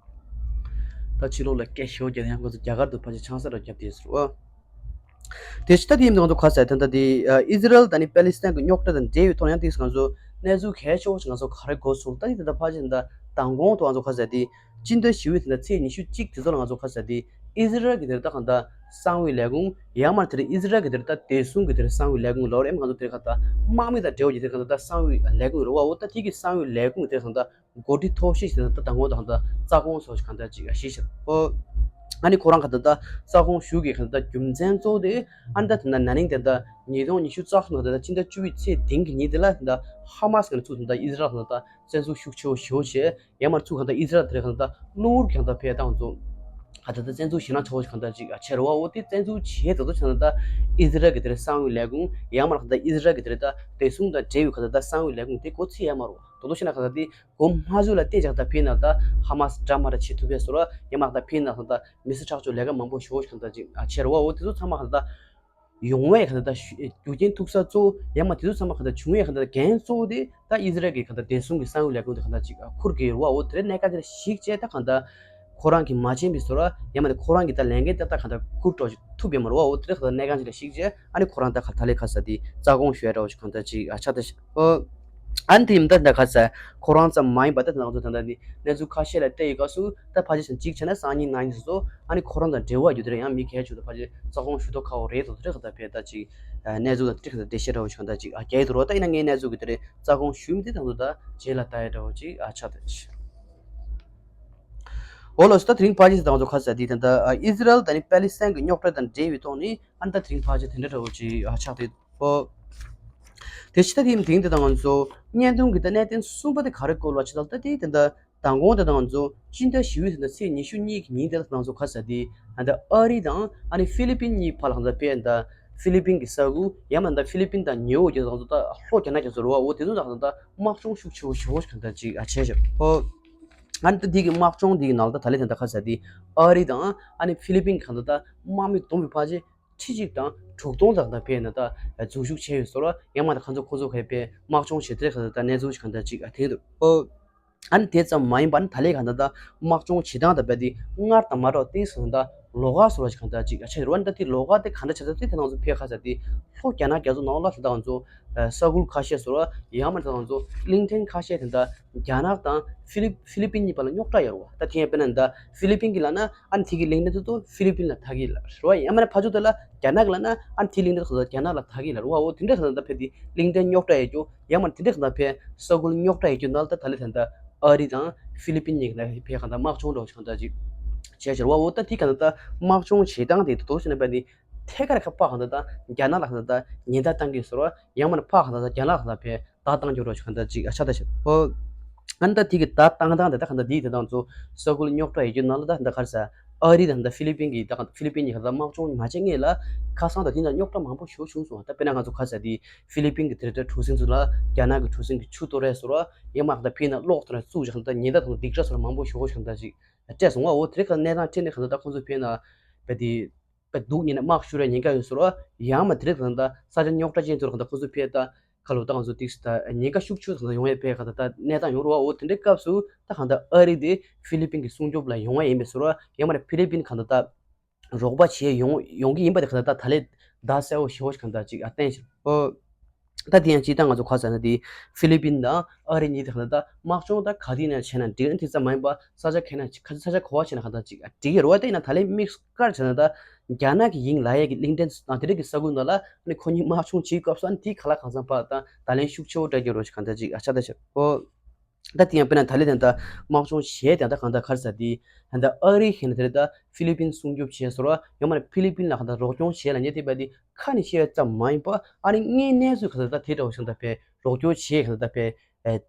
ད་ཕྱི་ལོགས་ལ་སྐད་ཤོར་རྒྱག་ཡང་ཁོ་ཚོ་རྒྱ་གར་དུ་ཕལ་ཆེར་ཆང་ས་ར་བརྒྱབ་དེ་ཟེར་བ། དེ་ཕྱི་ད་དེ་ཡིན་ང་ཚོ་ག་ས་ད་ལྟ་དེ་ཨི་ཟི་རལ་ད་ནི་པེ་ལི་སི་ཐན་གྱི་རྙོག་དྲ་དང་འབྲེལ་བའི་ཐོག་ཡང་དེ་ང་ཚོ་གནས་ཚུལ་གལ་ཆེ་བོ་ཞིག་ང་ཚོ་ག་རེ་གོ་སོང་ད་ནི་ད་ལྟ་ཕལ་ཆེར་ད་མདང་དགོང་དུ་ང་ཚོ་ག་ས་དེ་སྤྱི་ཟླ་བཞི་པའི་ད་ལྟ་ཚེས་ཉི་ཤུ་གཅིག་དེ་ཚོ་ལ་ང་ཚོ་ག་ས་དེ་ཨི་ཟི་རལ་གྱི་དེར་ད་གང་ལྟར་གསང་བའི་ལས་ཁུངས་ཡང་མིན་དེར་ཨི་ཟི་རལ་གྱི་དེར་ད་བདེ་སྲུང་གི་དེར་གསང་བའི་ལས་ཁུངས་ལོར་ཨེམ་ང་ཚོ་དེར་ག་ད་དམག་མི་དང་འབྲེལ་བ་ཡོད་དེར་ག་ད་གསང་བའི་ལས་ཁུངས་རེད་བ། འོ་ད་དེ་གི་གསང་བའི་ལས་ཁུངས་དེར་གང་ལྟར། འགོ་ཁྲིད་ཐོག་ཤེས་ཤིག་དང་ད་དང་པོ་དང་ད་རྩ་དགོངས་སོགས་ཤིག་གང་ལྟར་ཅིག་ཤེས་ཤིག་ཨོ། ཨ་ནི་ཁོ་རང་གང་ལྟར་ད་རྩ་དགོངས་ཞུ་གི་གང་ལྟར་རྒྱུ་མཚན་གཙོ་བོ་དེ་ཨ་ནི་ད་དེ་ན་ན་ནིང་དེ་ད་ཉིས་སྟོང་ཉི་ཤུ་རྩ་གསུམ་གང་ལྟར་ད་སྤྱི་ཟླ་བཅུ་པའི་ཚེས་བདུན་གྱི་ཉིན་དེ་ལ་ད་ཧ་མ་སི་གང་ལྟར་ཚུགས་དང་ད་ཨི་ཟི་རལ་གང་ལྟར་བཙན་འཛུལ་ཤུགས་ཆེ་བོ་ཞེ་པོ་བྱས། ཡང་མ་ཚུགས་གང་ལྟར་ཨི་ཟི་རལ་དེ་གང་ལྟར་གློ་བུར་གང་ལྟར་ཕེ་བཏང་ཚོ་གང་ལྟར་ད་བཙན་འཛུལ་ཞེད་སྣང་ཆེ་བོ་ཞིག་གང་ལྟར་ཅིག་ཆེ་རུ་བ། འོ་དེ་བཙན་འཛུལ་བྱས་ད་དོ་ཆ་ན་ད་ཨི་ཟི་རལ་གི་དེ་རེད་གསང་བའི་ལས་ཁུངས་ཡང་མ་གང་ལྟར་ཨི་ཟི་རལ་གི་དེ་རེད་ད་བདེ་སྲུང་དང་འབྲེལ་བའི་གང་ལྟར་ད་གསང་བའི་ལས་ཁུངས་དེ་འགོ་ཚུགས་ཡ་མ་རུ་བ། དོ་དོ་ཤི་ན་ག་ས་དེ་གོ་མ་བཟོས་ལ་བལྟས་ཀྱང་ད་ཕི་ན་ད་ཧ་མ་སི་འདྲ་མ་འདྲ་བྱེད་ཐུབ་པས་སོ་ར། ཡང་མ་ད་ཕི་ན་ད་མི་སེར་ཁྲག་སྦྱོར་ལས་ཀ་མང་པོ་ཞེ་པོ་ཞིག་གང་ལྟར་ཅིག་ཨ་ཆེ་རུ་བ། འོ་དེ་ཚོ་ཚང་མ་གང་ལྟར་ཡོང་བའི་གང་ལྟར་ད་རྒྱུ་རྐྱེན་ཐུག་ས་གཙོ་བོ་ཡང་མ་དེ་ཚོ་ཚང་མ་གང་ལྟར་བྱུང་བའི་གང་ལྟར་འགན་གཙོ་བོ་དེ་ད་ཨི་ཟི་རལ་གྱི་གང་ལྟར་བདེ་སྲུང་གི་གསང་བའི་ལས་ཁུངས་དེ་གང་ལྟར་ཅིག་ཨ་འཁུར་གྱི་རུ་བ། འོ་དེ་རེད་གནད་འགག་དེ་ཞིག་བྱས་ད་གང་ལྟར་ཁོ་རང་གི་མ་བྱན་པའི་སོ་ར། ཡང་མ་དེ་ཁོ་རང་གི་ད་ལས་འགན་ཏག་ཏག་གང་ལྟར་འཁུར་འགྲོ་ཐུབ་ཡོད་མ་རུ་བ། འོ་དེ་རེད་གང་ལྟར་གནད་འགག་ཅིག་ལ་ཞིག་བྱས། ཨ་ནི་ཁོ་རང་ད་ག་ད་ལས་ག་ས་དེ་རྩ་དགོངས་ཞུ་ཡ་འདྲ་བོ་ཞིག་གང་ལྟར་ཅིག་ཨ་ཆགས་ད་ཤག་ཨོ། ཨ་ནི་དེ་ཡིན་ད་ད་ག་ས་ཁོ་རང་ཙམ་མ་ཡིན་པ་ད་ང་ཚོ་ད་ལྟ་ནི་གནས་ཚུལ་ཁ་ཤས་ལ་བལྟས་ཡི་ག་སུ་ད་ཕལ་ཆེར་གཅིག་བྱས་ན་སང་ཉིན་གནངས་ཉིན་སོ་སོ་ཨ་ནི་ཁོ་རང་དང་འབྲེལ་བ་ཡོད་དེ་རེད། ཡང་མི་གལ་ཆུ་ད་ཕལ་ཆེར་རྩ་དགོངས་ཞུ་མདོག་ཁ་བོ་རེད་དོ་དེ་རེད་ག་ད་ཕེ་ད་ཅིག་གནས་ཚུལ་དང་དེ་ག་ད་འགྲེལ་བཤད་འདྲ་བོ་ཞིག་གང་ལྟར་ཅིག་ཨ་རྒྱ་ཡི་དུ་རོ་ད་ཡིན་ན་ངའི་གནས་ཚུལ་གི་དེ་རེད་རྩ་དགོངས་ཞུ་མི་དེ་དང་དུ་ད་རྗེས་ལ་ད་ཡ་འདྲ་བོ་ཅིག་ཨ་ཆགས་ད་ཤག་འོ་ལགས་སོ། ད་དེ་རིང་ཕལ་ཆེར་ད་ང་ཚོ་ཁ་ས་དེ་ད་ལྟ་ཨི་ཟི་རལ་དང་ནི་པེ་ལི་སི་ཐན་གྱི་རྙོག་དྲ་དང་འབྲེལ་བའི་ཐོག་ནས་ཨ་ནི་ད་དེ་རིང་ཕལ་ཆེར་དེ་འདྲ་འདྲ་བོ་ཅིག་ཨ་ཆགས་ཏེ་ཨོ། དེ་ཕྱི་ད་དེ་དེ་རིང་དེ་ད་ང་ཚོ་བརྙན་ཐུང་གི་ད་གནད་དོན་གསུམ་པ་དེ་ག་རེ་སྐོར་ལ་ཆེ་ད་ལྟ་དེ་དེ་ད་མདང་དགོང་དེ་ད་ང་ཚོ་སྤྱི་ཟླ་བཞི་པའི་དེ་ད་ཚེས་ཉི་ཤུ་གཉིས་ཀྱི་ཉིན་དེ་ལ་ད་ང་ཚོ་ཁ་ས་དེ་ད་ཨ་རི་དང་ཨ་ནི་ཧྥི་ལི་པིན་གཉིས་བར་ལ་ད་དཔེ་ད། ཧྥི་ལི་པིན་གྱི་ས་ཁུལ་ཡང་མིན་ད་ཧྥི་ལི་པིན་དང་ཉེ་འོག་གི་ད་ལྷོ་རྒྱ་ནག་རྒྱ་མཚོ་རེད་བ། འོ་དེ་ཚོ་ད་ད་དམག་སྦྱོང་ཤུགས་ཆེ་བོ་ཞེ་པོ་ཞིག་གང་ལྟར་ཅིག་ཨ་བྱས་ཤག་ཨོ། ཨ་ནི་ད་དེ་གི་དམག་སྦྱོང་དེ་གི་ནང་ལ་ད་ད་ལེ་ད་ད་ག་རེ་ཟེར་དེ་ཨ་རི་དང་ཨ་ནི་ཧྥི་ལི་པིན་གང་ལྟར་ད་དམག་མི་བསྡོམས་པའི་ཕལ་ཆེར་ཁྲི་གཅིག་དང་དྲུག་སྟོང་དང་ད་ཕེ་ན་ད་འཛུལ་ཞུགས་བྱས་ཡོད་ཟེར་བ། ཡང་མིན་ད་ཁོང་ཚོ་ཁོང་ཚོ་གི་ཕེ་དམག་སྦྱོང་བྱེད་དེ་གང་ལྟར་ད་གནས་ཚུལ་ཞིག་གང་ལྟར་ཅིག་ཨ་ཐེངས་འདུག་ཨོ། ཨ་ནི་དེ་ཙམ་མ་ཡིན་པ་ནི་ད་ལས་གང་ལྟར་ད་དམག་སྦྱོང་བྱེད་སྟངས་དང་རྦད་དེ་སྔར་དང་མ་འདྲ་བ་ཏིག་ཙམ་ད་ལོགས་ཀ་བཟོ་འདྲ་ཞིག་གང་ལྟར་ཅིག་ཨ་ཆགས་ཡོད་རེད་བ། ད་དེ་ལོགས་ཀ་དེ་གང་འདྲ་ཆགས་ཚར་དེ་དེ་ང་ཚོ་ཕལ་ཆེར་ད་དེ་ལྷོ་རྒྱ་ནག་རྒྱ་མཚོ་ནང་ལ་ད་ང་ཚོ་ས་ཁུལ་ཁ་ཤས་བཟོ་འདྲ་ཡང་མིན་ད་ང་ཚོ་གླིང་ཕྲན་ཁ་ཤས་དེ་འདྲ་རྒྱ་ནག་དང་ཧྥི་ལི་ཧྥི་ལི་པིན་གཉིས་བར་ལ་རྙོག་དྲ་ཡོད་རེད་བ། ད་དེ་ཡང་དཔེར་ན་ད་ཧྥི་ལི་པིན་གྱིས་ལབ་ན་ཨ་ནི་དེ་གི་གླིང་ཕྲན་དེ་ཚོ་ཧྥི་ལི་པིན་ལ་ཐད་ཀྱི་ཡོད་རེད་བ། ཡང་མིན་ན་ཕར་ཕྱོགས་དེ་ལ་རྒྱ་ནག་གིས་ལབ་ན་ཨ་ནི་དེ་གླིང་ཕྲན་དེ་ཚོ་རྒྱ་ནག་ལ་ཐད་ཀྱི་ཡོད་རེད་བ། འོ་དེ་འདྲ་གང་ལྟར་ད་ཕེ་དེ་གླིང་ཕྲན་རྙོག་དྲ་ཡོད་རྒྱུ་ཡང་མིན་དེ་འདྲ་གང་ལྟར་ཕེ་ས་ཁུལ་རྙོག་དྲ་ཡོད་རྒྱུ་ནང་ལ་ད་ད་ལེ་ད་ད་ཨ་རི་དང་ཧྥི་ལི་པིན་གཉིས་ཀྱི་ཕེ་གང་ལྟར་དམག་སྦྱོང་འདྲ་བོ་ཞིག་གང་ལྟར་ཅིག་བྱས་ཤག་རེད་བ། འོ་ད་དེ་གང་ལྟར་ད་དམག་སྦྱོང་བྱེད་སྟངས་དེ་དུ་དོ་ཞེ་ན་ཕེ་ནི་ཐད་ཀར་ཁ་ཕར་གང་ལྟར་ད་རྒྱ་ནག་ལ་གང་ལྟར་ད་ཉེན་བརྡ་བཏང་གི་ཡོད་ཟེར་བ། ཡང་མིན་ཕར་གང་ལྟར་ད་རྒྱ་ནག་ལ་གང་ལྟར་ཕེ་བརྡ་བཏང་རྒྱུ་འདྲ་བོ་ཞིག་གང་ལྟར་ཅིག་ཨ་ཆགས་ད་ཤག་ཨོ། ཨ་ནི་ད་དེ་གི་བརྡ་བཏང་སྟངས་དེ་ད་གང་ལྟར་དེའི་དེ་དང་ཚོ་ས་ཁུལ་རྙོག་དྲ་ཡོད་རྒྱུ་ནང་ལ་ད་ད་ག་རེ་ཟེར། ཨ་རི་དང་ད་ཧྥི་ལི་པིན་གྱི་ད་ཧྥི་ལི་པིན་གྱི་གང་ལྟར་དམག་སྦྱོང་མ་བྱས་སྔོན་ལ་ཁ་སང་ད་དེ་འདྲ་རྙོག་དྲ་མང་པོ་ཞིག་བྱུང་སོང་། ད་དཔེར་ན་ང་ཚོ་ག་རེ་ཟེར་དེ་ཧྥི་ལི་པིན་གྱི་དེ་འདྲ་གྲུ་གཟིངས་ཚོ་ལ་རྒྱ་ནག་གི་གྲུ་གཟིངས་ཀྱི་ཆུ་གཏོར་རེད་ཟེར་བ། ཡང་མིན་ད་ཕེ་ན་གློག་དང་བཙུགས་ཀྱི་གང་ལྟར་ཉེན་བརྡ་དང་སྡིགས་ར་ཟེར་བ་མང་པོ་ཞིག་གང་ལྟར་ཅིག་སྤྲད་སོང་བ། འོ་དེ་རིང་གང་ལྟར་གནས་སྟངས་ཁྲིད་ནས་གང་ལྟར་ད་ཁོང་ཚོ་ཕེ་ན་བས་དེ་བས་སྡུག་ཉེན་དམག་ཤོར་བའི་ཉེན་ཁ་ཡོད་ཟེར་བ། ཡང་མིན་དེ་རིང་གང་ལྟར་ས་ཆ་རྙོག་དྲ་ཅན་ཚོར་གང་ལྟར་ཁོང་ཚོ་ཕེ་ད་ཁ་ལོ་ད་ང་ཚོ་ཏིག་ཙམ་ད་ཉེན་ཁ་ཤུགས་ཆེ་ཙམ་ཡོང་ཡས་པའི་གང་ལྟར་ད་གནས་སྟངས་ཡོང་རེད་བ། འོ་དེ་འདྲའི་སྐབས་སུ་ད་གང་ལྟར་ཨ་རི་དེ་ཧྥི་ལི་པིན་གྱི་སྲུང་སྐྱོབ་ལ་ཡོང་བ་ཡིན་པས་ཟེར་བ། ཡང་མིན་ཧྥི་ལི་པིན་གང་ལྟར་ད་རོགས་པ་བྱེད་ཡོང་ཡོང་གི་ཡིན་པ་དེ་གང་ལྟར་ད་ད་ལས་བརྡ་གསལ་བོ་ཞེ་པོ་ཞིག་གང་ལྟར་ཅིག་ཨ་བསྟན་ཤག་ཨོ། ད་དེ་ཡང་སྤྱིར་བཏང་ང་ཚོ་ག་རེ་ཟེར་ན་དེ་ཧྥི་ལི་པིན་དང་ཨ་རི་གཉིས་དེ་གང་ལྟར་ད་དམག་སྦྱོང་ད་ག་དུས་ནས་བྱས་ན་འགྲིག་ན་དེ་ཙམ་མ་ཡིན་པ་ས་ཆ་ག་ནས་ཁ་ས་ཆ་ག་པར་བྱས་ན་གང་ལྟར་ཅིག་ཨ་འགྲིག་གི་རེད་བ། དེ་ཡིན་ན་ད་ལས་དམིགས་བཀར་བྱས་ན་ད་རྒྱ་ནག་གི་དབྱིངས་ལ་ཡས་ཀྱི་གླིང་ཕྲན་དང་དེ་རིགས་ཀྱི་ས་ཁུལ་ནང་ལ་ནི་ཁོ་གཉིས་དམག་སྦྱོང་བྱེད་སྐབས་སུ་ཨ་ནི་དེའི་ཁ་ལག་གང་འཚམ་པ་དང་ད་ལན་ཤུགས་ཆེ་བོ་སྤྲད་ཀྱི་རོ་ཞིག་གང་ལྟར་ཅིག་ཨ་ཆ་ད་ཆ་ཨོ། ད་དེ་ཡང་དཔེར་ན་ད་ལན་དེ་ད་དམག་སྦྱོང་བྱས་དེ་ད་གང་ལྟར་ག་རེ་ཟེར་དེ་ད་ཨ་རི་ཧེ་ན་དེ་ད་ཧྥི་ལི་པིན་སྲུང་སྐྱོབ་བྱས་ཟེར་བ། ཡང་མིན་ཧྥི་ལི་པིན་ལ་གང་ལྟར་རོགས་སྐྱོར་བྱས་ལ་ཉེ་དེ་བས་དེ་ཁ་ནས་བཤད་ཙམ་མ་ཡིན་པ་ཨ་ནི་དངོས་གནས་ཚུལ་གང་ལྟར་ད་དེ་འདྲ་བོ་ཞིག་ད་ཕེ་རོགས་སྐྱོར་བྱས་གང་ལྟར་ད་ཕེ་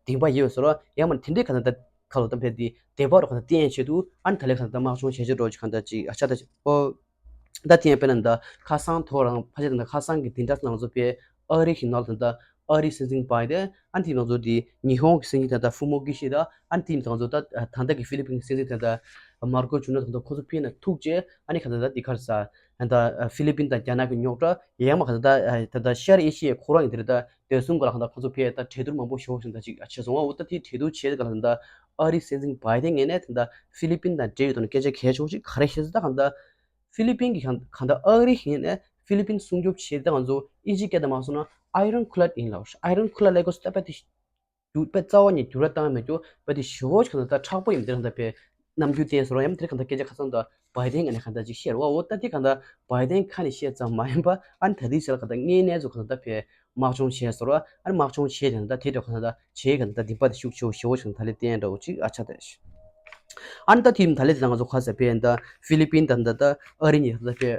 གདེང་པ་ཡོད་ཟེར་བ། ཡང་མིན་དེ་འདྲའི་གང་ལྟར་ད་ཁ་ལོ་ད་ཕེ་དེ་བདེ་བ་རོ་གང་ལྟར་བསྟན་ཆེད་དུ་ཨ་ནི་ད་ལས་གང་ལྟར་དམག་སྦྱོང་བྱས་བྱས་འགྲོ་ཅིག་གང་ལྟར་ཅིག་ཨ་ཆ་ད་ཅིག་ཨོ། ད་དེ་ཡང་དཔེར་ན་ད་ཁ་སང་ཐོ་རང་ཕལ་ཆེར་ད་ཁ་སང་གི་དེ་འདྲ་ང་ཚོ་ཕེ་ཨ་རི་གི་ནང་ལ་ད་ཨ་རི་སྲིད་འཛིན་བྷའི་ཌེན་ཨ་ནི་དེ་ང་ཚོ་དེ་ཉི་ཧོང་གི་སྲིད་འཛིན་ད་ད་ཧྥུ་མོ་ཀི་ཤི་ད་ཨ་ནི་དེ་ང་ཚོ་ད་ད་ལྟ་གི་ཧྥི་ལི་པིན་གི་སྲིད་འཛིན་ད་ད་མར་ཀོ་ཇུ་ནོ་ད་ད་ཁོ་ཚོ་ཕེ་ན་ཐུག་རྗེས་ཨ་ནི་ག་ད་ད་དེ་ག་རེ་ཟེར་ད་ཧྥི་ལི་པིན་དང་རྒྱ་ནག་གི་རྙོག་དྲ་ཡང་མིན་ག་ད་ད་ད་ཤར་ཨེ་ཤི་ཡའི་ཁོ་རང་གི་དེ་རེད་ད་དེ་གསུམ་ག་ལ་གང་ལྟར་ཁོ་ཚོ་ཕེ་ད་གྲོས་བསྡུར་མང་པོ་ཞིག་ད་ཅིག་བྱས་སོང་བ། འོ་ད་དེ་གྲོས་བསྡུར་བྱས་ག་ལ་ད་ཨ་རི་སྲིད་འཛིན་བྷའི་ཌེན་ངོས་ནས་ད་ཧྥི་ལི་པིན་དང་འབྲེལ་ཡོད་དོན་སྐད་ཆ་གལ་ཆེ་བོ་ཞིག་ག་རེ་བཤད་ཟེར་ད་གང་ལྟར་ཧྥི་ལི་པིན་གྱི་གང་གང་ལྟར་ཨ་རི་ཡིན་ནས་ཧྥི་ལི་པིན་སྲུང་སྐྱོབ་བྱེད་ད་ང་ཚོ་ཨིན་ཇི་སྐད་དུ་མ་སོང་ན་ཨའི་རོན་ཁུ་ལད་ཡིན་ལ། ཨའི་རོན་ཁུ་ལད་ལས་གོ་སྟབས་པ་དེ་རྒྱུ་པའི་རྩ་བ་ནས་འགྱུར་བ་བཏང་མེད་རྒྱུ་པ་དེ་ཞེ་པོ་ཞིག་གང་ལྟར་མཁྲེགས་པོ་ཡིན་དེ་རང་ལྟར་པའི་རྣམ་འགྱུར་བསྟན་སོང་ར། ཡང་དེ་གང་ལྟར་སྐད་ཆ་ཁ་སང་དུ་བྷའི་ཌེན་ངོས་ནས་གང་ལྟར་ཅིག་བཤད་ར་བ། འོ་ད་དེ་གང་ལྟར་བྷའི་ཌེན་ཁ་ནས་བཤད་ཙམ་མ་ཡིན་པ་ཨ་ནི་ད་དེའི་ཆ་ལ་གང་ལྟར་དངོས་གནས་ཚོ་གང་ལྟར་པའི་དམག་སྦྱོང་བྱས་སོང་ར། ཨ་ནི་དམག་སྦྱོང་བྱས་དེ་གང་ལྟར་དེ་འདྲ་གང་ལྟར་བྱས་གང་ལྟར་དེ་པ་དེ་ཤུགས་ཆེ་བོ་ཞེ་པོ་ཞིག་ད་ལས་བསྟན་འདྲ་བོ་ཅིག་ཨ་ཆ་ད་ཤི། ཨ་ནི་ད་དེ་ད་ལས་དེ་ང་ཚོ་ཁ་ས་པའི་ད་ཧྥི་ལི་པིན་ད་ད་ད་ཨ་རི་གཉིས་ད་པའི་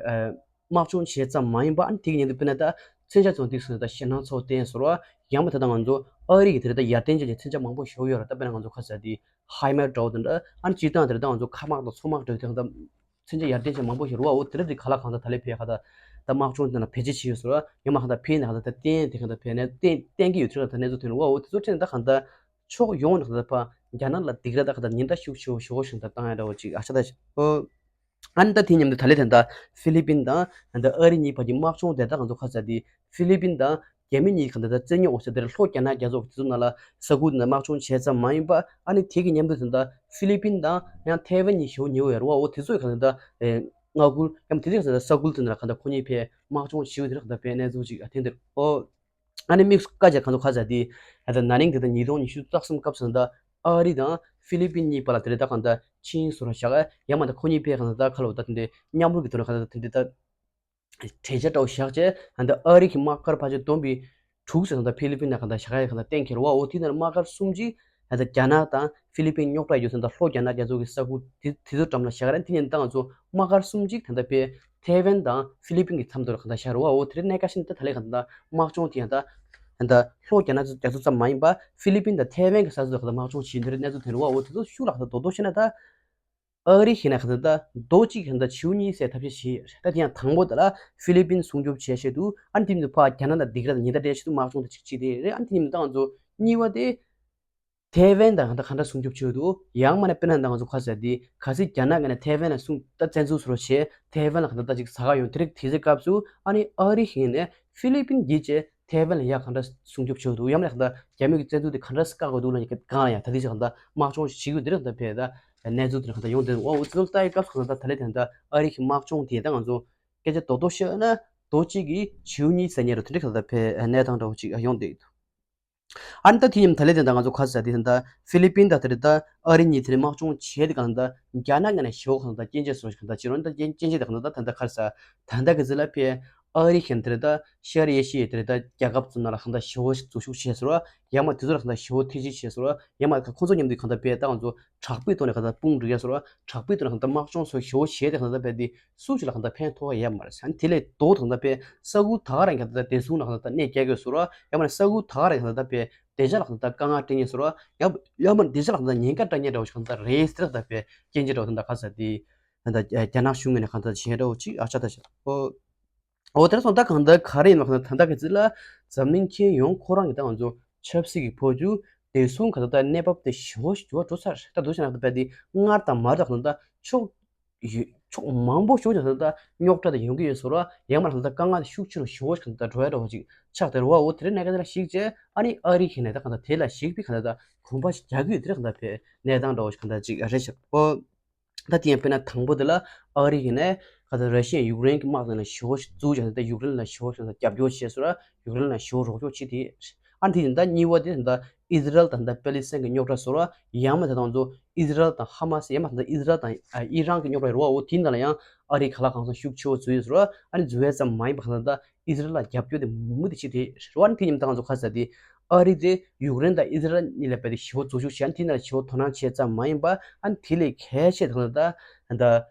དམག་སྦྱོང་བྱས་ཙམ་མ་ཡིན་པ་ཨ་ནི་དེ་གི་ཉིན་དུ་དཔེར་ན་ད་མཚོན་ཆ་ཚོང་འདི་སོང་ད་ཞེད་སྣང་ཚོ་བསྟན་སོང་ར། ཡང་མ་ད་ད་ང་ཚོ་ཨ་རི་གི་དེ་རེད་ད་ཡར་ཐོན་ཅན་གྱི་མཚོན་ཆ་མང་པོ་ཞིག་ཡོད་ར། ད་དཔེར་ན་ང་ཚོ་ཁ་ས་དེ་ཧའི་མར་འདྲ་བོ་དེ་འདྲ་ཨ་ནི་སྤྱིར་བཏང་དེ་རེད་ད་ང་ཚོ་མཁའ་དམག་དང་མཚོ་དམག་འདྲ་བོ་དེ་གང་ལྟར་མཚོན་ཆ་ཡར་ཐོན་ཅན་མང་པོ་ཞིག་རེད་བ། འོ་དེ་འདྲ་དེ་ག་ལ་གང་ལྟར་ད་ལས་ཕེ་ག་ད་ད་དམག་སྦྱོང་དེ་ན་བེད་སྤྱོད་བྱས་ཡོད་སོང་ར། ཡང་མ་གང་ལྟར་ཕེ་ན་གང་ལྟར་ད་བསྟན་དེ་གང་ལྟར་ཕེ་ན་བསྟན་བསྟན་གྱི་ཡོད་དེ་གང་ལྟར་གནས་ཚུལ་ཐོན་ར་བ། འོ་དེ་ཚོ་ཕྲན་ད་གང་ལྟར་ཕྱོགས་ཡོངས་ནས་གང་ལྟར་ཕ་རྒྱ་ནག་ལ་སྡིགས་ར་ད་གང་ལྟར་ཉེན་བརྡ་ཤུགས་ཆེ་བོ་ཞེ་པོ་ཞིག་ད་བཏང་ཡ་འདྲ་བོ་ཅིག་ཨ་ཆ་ད་ཤི། ཨོ། ཨ་ནི་ད་དེ་མཉམ་དུ་ད་ལས་དེ་འདྲ་ཧྥི་ལི་པིན་དང་ད་ཨ་རི་གཉིས་བར་གྱི་དམག་སྦྱོང་དེ་དག་ང་ཚོ་ཁ་ས་དེ་ཧྥི་ལི་པིན་དང་རྒྱ་མི་གཉིས་གང་ལྟར་ད་རྩོད་རྙོག་འོག་ཆ་དེར་ལྷོ་རྒྱ་ནག་རྒྱ་མཚོ་དེ་ཚོ་ནང་ལ་ས་ཁུལ་དེ་འདྲ་དམག་སྦྱོང་བྱས་ཙམ་མ་ཡིན་པ་ཨ་ནི་དེ་གི་མཉམ་དུ་དེ་འདྲ་ཧྥི་ལི་པིན་དང་ཡང་ཐའེ་ཝན་གཉིས་ཞེ་པོ་ཉེ་བོ་ཡོད་རེད་བ། འོ་དེ་ཚོ་གང་ལྟར་ད་མངའ་ཁུལ་ཡང་དེ་ཚོ་གང་ལྟར་ས་ཁུལ་དེ་འདྲ་གང་ལྟར་ཁོ་གཉིས་ཕའི་དམག་སྦྱོང་ཞེ་པོ་དེ་འདྲ་གང་ལྟར་ཕའི་གནས་ཚུལ་ཅིག་ཨ་ཐེངས་འདིར་ཨོ། ཨ་ནི་དམིགས་སུ་བཀའ་རྒྱ་གང་ཚོ་ཁ་ཟ་དེ་ཨ་ད་ན་ནིང་དེ་ད་ཉིས་སྟོང་ཉི་ཤུ་རྩ་གསུམ་སྐབས་སུ་ད་ཨ་རི་དང་ཧྥི་ལི་པིན་གཉིས་བར་ལ་དེ་རེད་ད་གང་ད་ཆིངས་སུ་ར་བཞག་ཡ་མ་ད་ཁོ་གཉིས་ཕའི་གང་ད་ཁ་ལོ་ད་དེ་འདྲའི་མཉམ་རུབ་ཀྱི་དོན་གང་ད་དེ་འདྲའི་ད་གྲོས་འཆར་འདྲ་བོ་བཞག་བྱས་ཨ་ད་ཨ་རི་གི་དམག་སྒར་ཕལ་ཆེར་བསྡོམས་པའི་དྲུག་ཙམ་ད་ཧྥི་ལི་པིན་ན་གང་ད་བཞག་ཡ་གང་ད་གཏན་འཁེལ་བ། འོ་དེ་ནས་དམག་སྒར་གསུམ་གཅིག་ཨ་ད་རྒྱ་ནག་དང་ཧྥི་ལི་པིན་རྙོག་དྲ་ཡོད་ས་ད་ལྷོ་རྒྱ་ནག་རྒྱ་མཚོ་གི་ས་ཁུལ་དེ་དེ་ཚོ་འགྲམ་ལ་བཞག་རན། དེ་ནས་ད་ང་ཚོ་དམག་སྒར་གསུམ་གཅིག་ད་ད་ཕའི་ཐའེ་ཝན་དང་ཧྥི་ལི་པིན་གྱི་མཚམས་དུ་ལ་གང་ལྟར་བཞག་རེད་བ། འོ་དེ་རིང་གནད་འགག་ཤིན་ཏུ་ད་ལས་གང་ལྟར་དམག་སྦྱོང་དེ་ཡང་ད་ད་ལྷོ་རྒྱ་ནག་རྒྱ་མཚོ་ཙམ་མ་ཡིན་པ་ཧྥི་ལི་པིན་དང་ཐའེ་ཝན་གྱི་ས་མཚམས་སུ་གང་ལྟར་དམག་སྦྱོང་བྱེད་འདི་རིགས་གནས་ཚུལ་ཐོན་རེད་བ། འོ་དེ་ཚོ་ཤུགས་ལ་གང་ལྟར་རྡོག་རྡོག་བཤད་ན་ད་ ཨ་རི་ཞིག་ན་ག་ད་ད་རྡོ་གཅིག་ག་ད་བྱིའུ་གཉིས་བསད་ཐབས་ཤེས་བྱས། ད་དེ་ཡང་དང་པོ་དེ་ལ་ཧྥི་ལི་པིན་སྲུང་སྐྱོབ་བྱས་ཆེད་དུ། ཨ་ནི་དེ་མིན་དུ་ཕ་རྒྱ་ནག་དང་སྡིགས་ར་དང་ཉེན་བརྡ་སྤྲད་ཆེད་དུ་དམག་སྦྱོང་དེ་གཅིག་བྱས་ཏེ་རེད། ཨ་ནི་དེ་མིན་ད་ང་ཚོ་གཉིས་པ་དེ་ཐའེ་ཝན་དང་ག་ད་ག་འདྲ་སྲུང་སྐྱོབ་བྱེད་དུ། ཡང་མ་ནས་དཔེར་ན་ད་ང་ཚོ་ག་ཟེར་དེ་ག་སྲིད་རྒྱ་ནག་ག་ནས་ཐའེ་ཝན་ལ་སྲུང་ད་བཙན་འཛུལ་བཟོ་རོགས་བྱས། ཐའེ་ཝན་ལ་ག་ད་ད་ཅིག་ཟ་ག་ཡོང་དེ་རིགས་དེ་ཚེ་སྐབས་སུ་ཨ་ནི་ཨ་རི་ཞིག་ནས་ཧྥི་ལི་པིན་གྱིས་བྱས་ཐའེ་ཝན་ལ་ཡ་ག་འདྲ་སྲུང་སྐྱོབ་བྱེད་དུ། ཡང་མ་ནས་ག་ད་རྒྱ་མི་གི་བཙན་འཛུལ་དེ་ག་འདྲ་བཀག་དགོས་འདུག་ལ་ཡ་གང་ཡང་ད་དེ་ཅིག་ག་ད་དམག་སྦྱོང་ཞིག་བྱེད་དགོས་དེ་རིགས་ད་ཕེ་ད་གནས་ཚུལ་དེ་རིགས་ག་ད་ཡོང་དེ་འོ་འུ་ཚོ་ལྟ་ཡི་སྐབས་སུ་ག་ད་ད་ལེ་དེ་ད་ཨ་རི་གི་དམག་སྦྱོང་དེ་ད་ང་ཚོ་སྐད་ཆ་རྡོག་རྡོག་བཤད་ན་རྡོ་གཅིག་གིས་བྱིའུ་གཉིས་བསད་ཉེ་རུ་དེ་འདྲ་ག་ད་ཕེ་གནས་སྟངས་འདྲ་བོ་ཅིག་ཡོང་བསྡད་འདུག་ཨ་ནི་ད་དེ་ཡིན་ད་ལེ་དེ་ད་ང་ཚོ་ག་ཟེར་དེ་ད་ཧྥི་ལི་པིན་དང་དེ་རེད་ད་ཨ་རི་གཉིས་དེ་རེད་དམག་སྦྱོང་བྱས་དེ་གང་ད་རྒྱ་ནག་ངོས་ནས་ཞེ་པོ་གང་ད་སྐྱོན་ཆ་བཟོ་གང་ད་ཅི་རུང་ད་སྐྱོན་ཆ་དེ་གང་ད་ད་ད་ག་ཟེར་ད་ད་ག་ཟེར་ད་ད་ག་ཟེར་ལ་ཕེ་ཨ་རི་གཞན་དེ་རེད་ད་ཤར་ཨེ་ཤི་ཡའི་དེ་རེད་ད་རྒྱལ་ཁབ་ཚོ་ནང་ལ་གང་ད་ཞེ་པོ་འཛུལ་ཞུགས་བྱས་སོང་ར། ཡང་མ་དེ་ཚོ་ལ་གང་ད་ཞེ་པོ་ཐེ་ཇུས་བྱས་སོང་ར། ཡང་མ་ཁོ་ཚོ་མཉམ་དུ་གང་ད་ཕེ་ད་ང་ཚོ་དྲག་པོའི་ཐོག་ནས་གང་ད་དཔུང་སྒྲིག་ཡ་སོང་ར། དྲག་པོའི་ཐོག་ནས་གང་ད་དམག་སྦྱོང་སོགས་ཞེ་པོ་བྱས་ཏེ་གང་ད་ཕེ་དེ་སུ་ཞིག་ལ་གང་ལྟར་ཕན་ཐོགས་ཡོད་མ་རེད། ཨ་ནི་དེ་ལས་ལྡོག་གང་ལྟར་པས་ས་ཁུལ་ད་ག་རང་གང་ལྟར་བདེ་སྲུང་ལ་གང་ལྟར་གནད་བསྐྱལ་དགོས་སོ་ར། ཡང་མ་ནི་ས་ཁུལ་ད་ག་རང་གང་ལྟར་པས་བདེ་འཇགས་ལ་གང་ལྟར་དཀའ་ངལ་སྤྲད་ཉེན་སོ་ར། ཡང་ཡང་མ་ནི་བདེ་འཇགས་ལ་གང་ལྟར་ཉེན་ཁ་སྤྲད་ཉེན་འདྲ་བོ་ཞིག་གང་ལྟར་རེད་ཟེར་ད་པས་སྐྱེན་ཅི་འདྲ་བོ་ད་ག་ས་དེ་ད་རྒྱ་ནག་གཞུང་ངོས་ནས་གང་ལྟར་བྱེད་འདྲ་བོ་ཅིག་ཨ་ཆ་ད་ཆ་ཨོ། ཨོ་དེར་སོང་ད་གང་ལྟར་ག་རེ་ཡིན་ན་གང་ལྟར་ད་ལྟ་གི་ཚིག་ལ་འཛམ་གླིང་ཁྱོན་ཡོངས་ཁོ་རང་གི་ད་ང་ཚོ་ཆབ་སྲིད་ཀྱི་འཕོ་འགྱུར་བདེ་སྲུང་གང་ལྟར་གནས་བབ་དེ་ཞེ་པོ་ཞིག་འགྱུར་བ་འགྲོ་ཚར་ད་འདུག་ཟེར་ན་ད་པས་དེ་སྔར་དང་མར་ད་གང་ལྟར་ཕྱོགས་ཡོད་ཕྱོགས་མང་པོ་ཞིག་ཀྱང་ད་རྙོག་དྲ་དེ་ཡོང་གི་ཡོད་ཟེར་བ། ཡང་མ་ལ་ད་དཀའ་ངལ་ཤུགས་ཆེ་རུ་ཞེ་པོ་ཞིག་ད་འགྲོ་ཡ་འདྲ་བོ་ཅིག་ཆགས་ཏེ་རེད་བ། འོ་དེ་རིང་གནད་འགག་དེ་ལ་གཞིགས་བྱས་ཨ་ནི་ཨ་རི་ཞིག་ནས་ད་གང་ལྟར་དེ་ལ་གཞིགས་པའི་གང་ལྟར་ད་གོམ་པ་ཞིག་རྒྱག་གི་ཡོད་དེ་རེད། གང་ལྟར་བས་གནས་སྟངས་འདྲ་བོ་ཞིག་གང་ལྟར་ཅིག་རེད་ཤག་ཨོ། ད་དེ་ཡང་དཔེར་ན་དང་པོ་དེ་ལ་ཨ་རི་ཞིག་ནས་གང་ལྟར་ར་ཤི་ཡ་ཡུཀ་རེན་གྱི་དམག་དེ་ལ་ཞེ་པོ་ཞིག་འཛུགས་བྱས་ནས་ད་ཡུཀ་རེན་ལ་ཞེ་པོ་ཞིག་ད་རྒྱབ་སྐྱོར་བྱས་སོང་ར། ཡུཀ་རེན་ལ་ཞེ་པོ་རོགས་སྐྱོར་བྱེད་དེ། ཨ་ནི་དེ་ཡིན་ད་གཉིས་པ་དེ་ད་ཨི་ཟི་རལ་དང་ད་པེ་ལི་སི་ཐན་གྱི་རྙོག་དྲ་བཟོ་ར། ཡང་མ་དེ་དང་ཚོ་ཨི་ཟི་རལ་དང་ཧ་མ་སི་ཡང་མ་དེ་ད་ཨི་ཟི་རལ་དང་ཨི་རན་གྱི་རྙོག་དྲ་རེད་བ། འོ་དེའི་ནང་ལ་ཡང་ཨ་རིའི་ཁ་ལག་ཁང་ཚང་ཤུགས་ཆེ་བོ་བཟོས་ཡོད་ཟེར་བ། ཨ་ནི་བཟོ་ཡས་ཙམ་མ་ཡིན་པ་གང་ལྟར་ད་ཨི་ཟི་རལ་ལ་རྒྱབ་སྐྱོར་དེ་མུ་མུ་དེ་བྱེད་དེ་རེད་བ། ཨ་ནི་དེ་ཉིན་ད་ང་ཚོ་ཁ་ས་དེ་ཨ་རི་དེ་ཡུཀ་རེན་དང་ཨི་ཟི་རལ་གཉིས་ལ་རྦད་དེ་ཞེ་པོ་འཛུལ་ཞུགས་བྱས། ཨ་ནི་དེའི་ནང་ལ་ཞེ་པོ་དོ་སྣང་བྱས་ཙམ་མ་ཡིན་པ། ཨ་ནི་དེ་ལས་གལ་ཆེ་ད་གང་ལྟར་ད་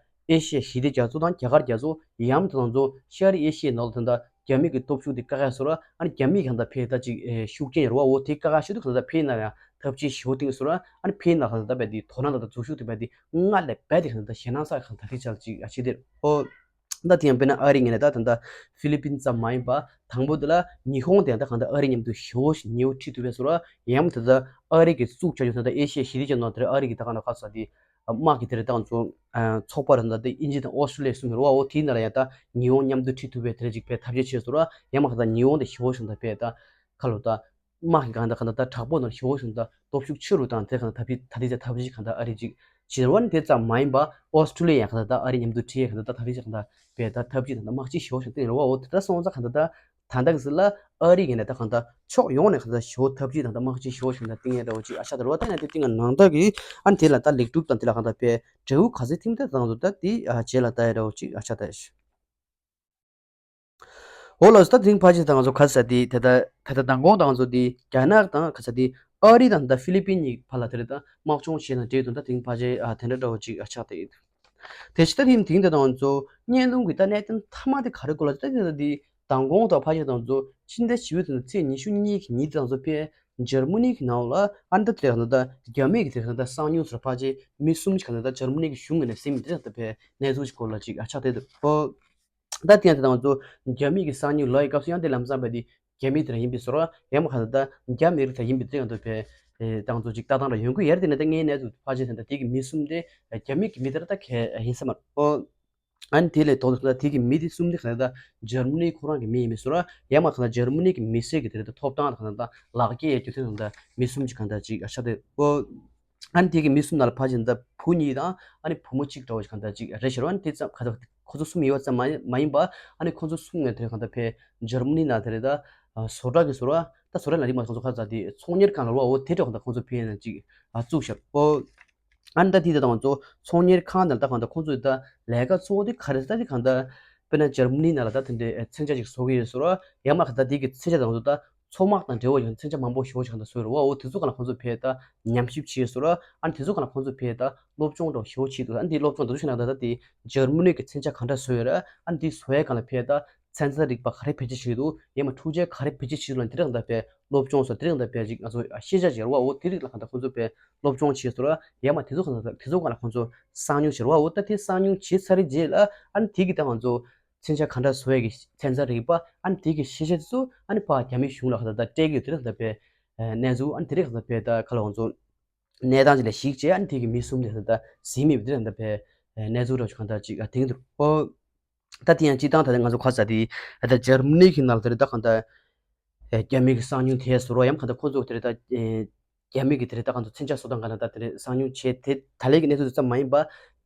ཨེ་ཤི་ཡ་ཞི་བདེ་རྒྱ་མཚོ་དང་རྒྱ་གར་རྒྱ་མཚོ་ཡང་ད་ང་ཚོ་ཤར་ཨེ་ཤི་ཡའི་ནང་ལ་ད་ལྟ་རྒྱ་མི་གི་སྟོབས་ཤུགས་དེ་བཀག་ཡ་བཟོ་ར། ཨ་ནི་རྒྱ་མི་གང་ལྟར་ཕེ་ད་ཅིག་ཨེ་ཤུགས་རྐྱེན་ཡོད་རེད་བ། འོ་དེ་བཀག་ཡ་ཆེད་དུ་གང་ལྟར་ཕེ་ཡིན་ན་ཡང་ཐབས་ཇུས་ཞེ་པོ་བཏིང་བཟོ་ར། ཨ་ནི་ཕེ་ཡིན་ན་གང་ལྟར་ད་རྦད་དེ་དོ་སྣང་ད་ད་འཛུལ་ཞུགས་དེ་རྦད་དེ་སྔར་ལས་རྦད་དེ་གང་ལྟར་ཞེད་སྣང་ས་གང་ལྟར་ཐིག་ཆགས་ཅིག་ཨ་ཆེ་དེར་ཨོ། ད་དེ་ཡང་དཔེར་ན་ཨ་རི་ངོས་ནས་ད་ད་ལྟ་ཧྥི་ལི་པིན་ཙམ་མ་ཡིན་པ་དང་པོ་དེ་ལ་ཉི་ཧོང་དེ་ཡང་ད་གང་ལྟར་ཨ་རི་མཉམ་དུ་ཞེ་པོ་ཞིག་ཉེ་བོ་ཁྲིད་ཐུབ་པའི་བཟོ་ར། ཡང་ད་ལྟ་ཨ་རི་གི་བཙུགས་བྱ་རྒྱུ་ད་ལྟ་ཨེ་ཤི་ཡ་ཞི་བདེ་ཅན་ནང་དེར་ཨ་རི་གི་ད་གང་ལྟར་ཁ་ས་དེ་དམག་གི་དེར་ད་ང་ཚོ་ཚོགས་པ་རེད། ད་ལྟ་དབྱིན་ཇི་དང་ཨོ་སི་ཀྲི་ལི་ཡ་གསུམ་རེད་བ། འོ་དེའི་ནང་ལ་ཡང་ད་ཉི་ཧོང་མཉམ་དུ་ཁྲིད་ཐུབ་པའི་དེར་ཅིག་ཕེ་ཐབས་ཤེས་བྱས་བཟོ་ར། ཡང་མ་གང་ལྟར་ཉི་ཧོང་དེ་ཞེ་པོ་ཞིག་ད་ཕེ་ད་ཁ་ལོ་ད་དམག་གི་གང་ལྟར་གང་ལྟར་ད་དྲག་པོ་དང་ཞེ་པོ་ཞིག་ད་སྟོབས་ཤུགས་ཆེ་རུ་དང་དེ་གང་ལྟར་ཐབས་ཤེས་ད་དེ་ཚེ་ཐབས་ཤེས་གང་ལྟར་ཨ་རི་ཅིག་བྱེད་ར་བ། ནི་དེ་ཙམ་མ་ཡིན་པ་ཨོ་སི་ཀྲི་ལི་ཡ་གང་ལྟར་ད་ཨ་རི་མཉམ་དུ་ཁྲིད་གང་ལྟར་ད་ཐབས་ཤེས་གང་ལྟར་བས་ད་ཐབས་ཇུས་དང་ད་དམག་ཇུས་ཞེ་པོ་ཞིག་བཏིང་ར་བ། འོ་དེ་ད་སོང་ཙང་གང་ལྟར་ད་ད་ལྟ་གི་ཟིག་ལ་ཨ་རི་ཡིན་ན་ད་གང་ལྟར་ཕྱོགས་ཡོངས་ནས་གང་ལྟར་ཞེ་པོ་ཐབས་ཇུས་དང་ད་དམག་ཇུས་ཞེ་པོ་ཞིག་ད་བཏིང་ཡ་འདྲ་བོ་ཅིག་ཨ་ཆགས་ད་ར་བ། ད་ཡིན་ན་དེ་བཏིང་ཡ་ནང་ལྟར་གི་ཨ་ནི་དེ་ལ་ད་ལེགས་གྲུབ་དང་དེ་ལ་གང་ལྟར་བས་འབྲས་བུ་ག་ཚོད་ཐིམ་ད་ད་ང་ཚོ་ད་དེ་ཨ་རྗེས་ལ་ལྟ་ཡ་འདྲ་བོ་ཅིག་ཨ་ཆགས་ད་ཡ་ཞིག་འོ་ལགས་སོ། ད་དེ་རིང་ཕལ་ཆེར་ད་ང་ཚོ་ག་ས་དེ་ད་ད་ད་ད་མདང་དགོང་ད་ང་ཚོ་དེ་རྒྱ་ནག་དང་ག་ས་དེ་ཨ་རི་དང་ད་ཧྥི་ལི་པིན་གཉིས་བར་ལ་དེ་རེད། ད་དམག་སྦྱོང་བྱས་དང་འབྲེལ་དུ་ད་དེ་རིང་ཕལ་ཆེར་ཨ་དེ་འདྲ་འདྲ་བོ་ཅིག་ཨ་ཆགས་ད་ཡོད། དེ་ཕྱི་ད་དེ་དེ་རིང་ད་ང་ཚོ་སྙན་ལུང་གི་ད་གནད་དོན་མཐའ་མ་དེ་ག་རེ་གོ་ལ་ད་དེ་ད་དེ་མདང་དགོང་ད་ཕལ་ཆེར་ད་ང་ཚོ་ཕྱི་ཟླ་བཞི་པའི་ཚེས་ཉི་ཤུ་གཉིས་ཀྱི་ཉིན་དེ་ང་ཚོ་ཕེ་འཇར་མ་ནི་གི་ནང་ལ་ཨ་ནི་ད་དེ་ད་རྒྱ་མི་གི་དེ་ད་གསང་ཉུལ་ཟེར་ཕལ་ཆེར་མི་གསུམ་ཅིག་ག་ད་འཇར་མ་ནི་གི་གཞུང་ངོས་ནས་ཟིན་མི་དེ་ད་ཕེ་གནས་ཚུལ་ཅིག་གོ་ལ་ཅིག་ཨ་ཆགས་དེ་འདུག་ཨོ། ད་དེ་ཡང་དེ་དང་ང་ཚོ་རྒྱ་མི་གི་གསང་ཉུལ་ལབ་ཡི་སྐབས་སུ་ཡང་དེ་ལམ་སང་བས་དེ་རྒྱ་མི་དེ་རང་ཡིན་པའི་བཟོ་འདྲ། ཡང་མ་གང་ལྟར་རྒྱ་མི་རིགས་དེ་ཡིན་པའི་དེ་ཡང་དུ་བས་ད་ང་ཚོ་ཅིག་ལྟ་སྟངས་ར་ཡོང་གི་ཡོད་རེད། དེ་ནས་ད་ངའི་གནས་ཚུལ་ཕལ་ཆེར་ད་ལྟ་དེ་གི་མི་གསུམ་དེ་རྒྱ་མི་གི་མི་དེ་ར་ད་གས་ཡིན་ས་མ་རེད། ཨོ། ཨ་ནི་དེ་ལས་ལྡོག་ཏུ་ད་དེ་གི་མི་དེ་གསུམ་དེ་གང་ལྟར་འཇར་མ་ནི་ཁོ་རང་གི་མི་ཡིན་པའི་བཟོ་འདྲ། ཡང་མ་གང་ལྟར་འཇར་མ་ནི་གི་མི་སེར་གི་དེ་རེད། ད་ཐོབ་ཐང་གང་ལྟར་ལག་འཁྱེར་ཡོད་རྒྱུ་དེ་གང་ལྟར་མི་གསུམ་ཅིག་གང་ལྟར་ཅིག་ཨ་ཆགས་དེ་ཨོ། ཨ་ནི་དེ་གི་མི་གསུམ་ནང་ལ་ཕལ་ཆེར་ད་བུ་གཉིས་དང་ཨ་ནི་བུ་མོ་གཅིག་འདྲ་བོ་ཞིག་གང་ལྟར་ཅིག་རེད་ཤག་རོ། ཨ་ནི་དེ་ཙམ་ག་ད་ཁོ་ཚོ་གསུམ་ཡོད་ཙམ་མ་མ་ཡིན་པ་ཨ་ནི་ཁོ་ཚོ་གསུམ་ངོས་དེ་གང་ལྟར་ཕེ་འཇར་མ་ནི་ནང་དེ་རེད། ད་བཟོ་འདྲ་གི་བཟོ་འདྲ་ད་བཟོ་འདྲ་ལ་རིགས་མ་ཁོ་ཚོ་ཁ་ཚ་དེ་ཚོང་གཉེར་ཁང་ལ་རོ་འོ་དེ་འདྲ་གང་ལྟར་ཁོ་ཚོ་ཕེ་ན་ཅིག་ཨ་བཙུགས་ཤག་ཨོ། ཨ་ནི་ད་དེ་ད་ང་ཚོ་ཚོང་གཉེར་ཁང་དེ་ལ་ད་གང་ལྟར་ཁོ་ཚོས་ད་ལས་ཀ་གཙོ་བོ་དེ་ག་རེ་ད་དེ་གང་ལྟར་དཔེར་ན་འཇར་མ་ནི་ནང་ལ་ད་དེ་འདྲའི་མཚོན་ཆ་ཅིག་བཟོ་གི་ཡོད་བཟོ་འདྲ། ཡང་མ་གང་ལྟར་དེ་གི་མཚོན་ཆ་ད་ང་ཚོ་ད་ཚོང་དམག་དང་འབྲེལ་བ་ཡོད་མཚོན་ཆ་མང་པོ་ཞེ་པོ་ཞིག་གང་ལྟར་བཟོས་རེད་བ། འོ་དེ་ཚོ་གང་ལ་ཁོང་ཚོ་ཕེ་ད་ཉམས་ཞིབ་བྱས་བཟོ་འདྲ། ཨ་ནི་དེ་ཚོ་གང་ལ་ཁོང་ཚོ་ཕེ་ད་སློབ་སྦྱོང་འདྲ་ཞེ་པོ་བྱས་འདུག་ཨ་ནི་དེ་སློབ་སྦྱོང་ད་དུ་ཞིག་ན་ད་ད་དེ་འཇར་མ་ནི་གི་མཚོན་ཆ་གང་འདྲ་བཟོས་ཡོད་རེད། ཨ་ནི་དེ་བཟོ་ཡས་གང་ལ་ཕེ་ད་ ཚན་རྩལ་རིག་པ་ག་རེ་བེད་སྤྱོད་བྱེད་ཀྱི་འདུག་ཡང་མ་འཕྲུལ་ཆས་ག་རེ་བེད་སྤྱོད་བྱེད་ཀྱི་འདུག་ལ་དེ་རིགས་ལ་དཔེ་སློབ་སྦྱོང་སོགས་དེ་རིགས་ལ་དཔེ་ཅིག་ང་ཚོ་ཤེས་བྱ་ཅིག་ཡོད་རེད་བ། འོ་དེ་རིགས་ལ་གང་ལྟར་ཁོང་ཚོ་དཔེ་སློབ་སྦྱོང་བྱས་སོང་ར། ཡང་མ་དེ་ཚོ་གང་ལྟར་དེ་ཚོ་གང་ལ་ཁོང་ཚོ་གསང་མྱོང་བྱེད་རེད་བ། འོ་ད་དེ་གསང་མྱོང་བྱས་ཚར་རེད་རྗེས་ལ་ཨ་ནི་དེ་གི་ད་ང་ཚོ་མཚོན་ཆ་ག་འདྲ་བཟོ་ཡས་ཀྱི་ཚན་རྩལ་རིག་པ་ཨ་ནི་དེ་གི་ཤེས་བྱ་དེ་ཚོ་ཨ་ནི་ཕར་རྒྱ་མི་གཞུང་ལ་གང་ལྟར་སྤྲད་ཀྱི་ཡོད། དེ་རིགས་ལ་དཔེ་གནས་ཚུལ་ཨ་ནི་དེ་རིགས་གང་ལྟར་དཔེ་ད་ག་ལ་ཁོང་ཚོ་གནས་སྟངས་ཅིག་ལ་གཞིགས་བྱས་ཨ་ནི་དེ་གི་མི་གསུམ་དེ་ད་ཟིན་མེད་པའི་དེ་ད་ཕན་གནས་ཚུལ་འདྲ་བོ་ཞིག་གང་ལྟར་ཅིག་ཨ་དེང་དུ་ཨོ། ད་དེ་ཡང་སྤྱིར་བཏང་ད་ལྟ་ང་ཚོ་ག་ས་དེ་ད་འཇར་མ་ནི་གི་ནང་ལ་དེ་རེད། ད་གང་ལྟར་རྒྱ་མི་གི་གསང་མྱོང་དེ་བཟོ་རོགས་ཡང་གང་ལྟར་ཁོ་ཚོ་དེ་རེད། ད་རྒྱ་མི་གི་དེ་རེད། ད་གང་ལྟར་མཚོན་ཆ་བཟོ་སྟངས་ག་ལ་ད་དེ་རེད། གསང་མྱོང་བྱས་དེ་ད་ལས་ཀྱི་གནས་ཚུལ་དེ་ཙམ་མ་ཡིན་པ་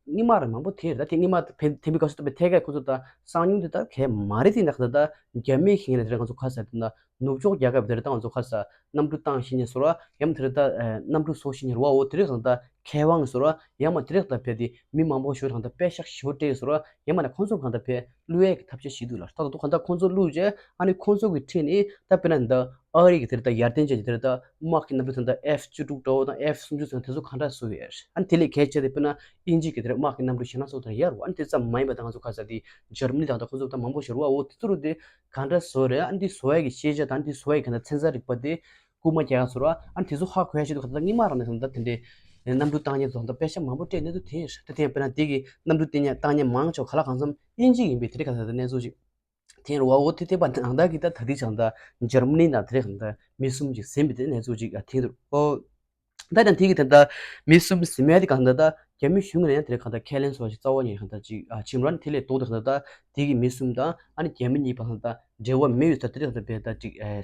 རྙིང་མ་ར་མང་པོ་དེ་རེད། ད་དེ་རྙིང་མ་དེ་དེ་མི་ག་སུ་ད་པའི་ཐད་ཀའི་ཁོ་ཚོ་ད་གསང་མྱོང་དེ་ད་གལ་མ་རེད། དེ་ད་གང་ལྟར་ད་རྒྱ་མི་གི་ངོས་ནས་དེ་རེད། ང་ཚོ་ག་ས་དེ་ན། ནུབ་ཕྱོགས་རྒྱལ་ཁབ་དེར་ད་ང་ཚོ་ཁ་ས་གནམ་གྲུ་བཏང་ཤེས་ཉེ་སོ་ར། ཡང་མ་དེར་ད་གནམ་གྲུ་བཟོ་ཤེས་ཉེ་ར་བ། འོ་དེ་རིགས་གང་ལྟར་མཁས་དབང་སོ་ར། ཡང་མ་དེ་རིགས་ད་ཕེ་དེ་མི་མང་པོ་ཞོ་གང་ལྟར་པད་ཤག་ཞོ་སྤྲད་སོ་ར། ཡང་མ་ན་ཁོང་ཚོ་གང་ལྟར་ཕེ་བླུ་ཡས་ཀྱི་ཐབས་ཤེས་ཤིག་འདུག་ལ། ད་ད་དུ་གང་ལྟར་ཁོང་ཚོ་བླུ་བྱས་ཨ་ནི་ཁོང་ཚོ་གི་ཁྲིད་ནི་ད་དཔེར་ན་ད་ཨ་རི་གི་དེར་ད་ཡར་ཐོན་ཅན་གྱི་དེར་ད་དམག་གི་གནམ་གྲུ་དང་ད་ཨེཕ་བཅུ་དྲུག་འདྲ་བོ་དང་ཨེཕ་སུམ་ཅུ་ཚོ་དེ་ཚོ་གང་འདྲ་བཟོ་ཡོད། ཨ་ནི་དེ་ལས་གལ་ཆེ་དེ་དཔེར་ན་དབྱིན་ཇི་གི་དེར་དམག་གི་གནམ་གྲུ་གཞན་སྣ་ཚོགས་དེར་ཡར་བ། ཨ་ནི་དེ་ཙམ་མ་ཡིན་པ་ད་ང་ཚོ་ཁ་ས་དེ་འཇར་མ་ནི་དང་ད་ཁོང་ཚོ་ད་མང་པོ་ཞོར་བ། འོ་དེ་ཚོ་རུ་དེ། ག་འདྲ་བཟོ་རེད། ཨ་འདི་བཟོ་ཡ་གི་ཤེས་བྱ་དང་འདི་བཟོ་ཡ་གི་ད་ཚན་རྩལ་རིག་པ་དེ་རྐུ་མ་རྒྱག་ཡ་བཟོ་ར། ཨ་འདི་ཚོ་ཧ་གོ་ཡ་ཆེད་དུ་ག་ད་སྔོན་མ་རང་ནས་གང་ད་དེ་འདྲའི་གནམ་གྲུ་བཏང་ཉེན་དང་ད་པད་ཤག་མང་པོ་སྤྲད་གནས་ཚུལ་དེ་ད་ཐེངས་དཔེར་ན་དེ་གི་གནམ་གྲུ་བཏང་ཉེན་བཏང་ཉེན་མང་ཆོག་ག་ལ་གང་འཚམ་དབྱིན་ཇི་ཡིན་པའི་དེ་རིགས་ག་ད་ད་གནས་ཚུལ་ཅིག་ཐེངས་རུ་བ། འོ་དེ་དེ་པ་ནང་ད་གི་ད་ད་དེ་ཆང་ད་འཇར་མ་ནི་ནང་དེ་རིགས་གང་ད་མི་གསུམ་ཅིག་ཟིན་པའི་དེ་གནས་ཚུལ་ཅིག་ཐེངས་དུ་ཨོ། ད་ཡང་དེ་གི་དེ་འདྲ་མི་གསུམ་ཟིན་མེད་དེ་གང་ད་ད་རྒྱ་མི་གཞུང་ནས་ཡང་དེ་རེད། གང་ད་ཁས་ལེན་སོགས་ཤིག་རྩ་བ་ཉིད་གང་ད་ཅིག་ཨ་ཕྱིན་རོགས་དེ་ལས་ལྡོག་དེ་གང་ད་ད་དེ་གི་མི་གསུམ་དང་ཨ་ནི་རྒྱ་མི་གཉིས་བར་གང་ད་འབྲེལ་བ་མེད་ཡོད་ས་དེ་རེད། གང་ད་བས་ད་ཅིག་ཨ་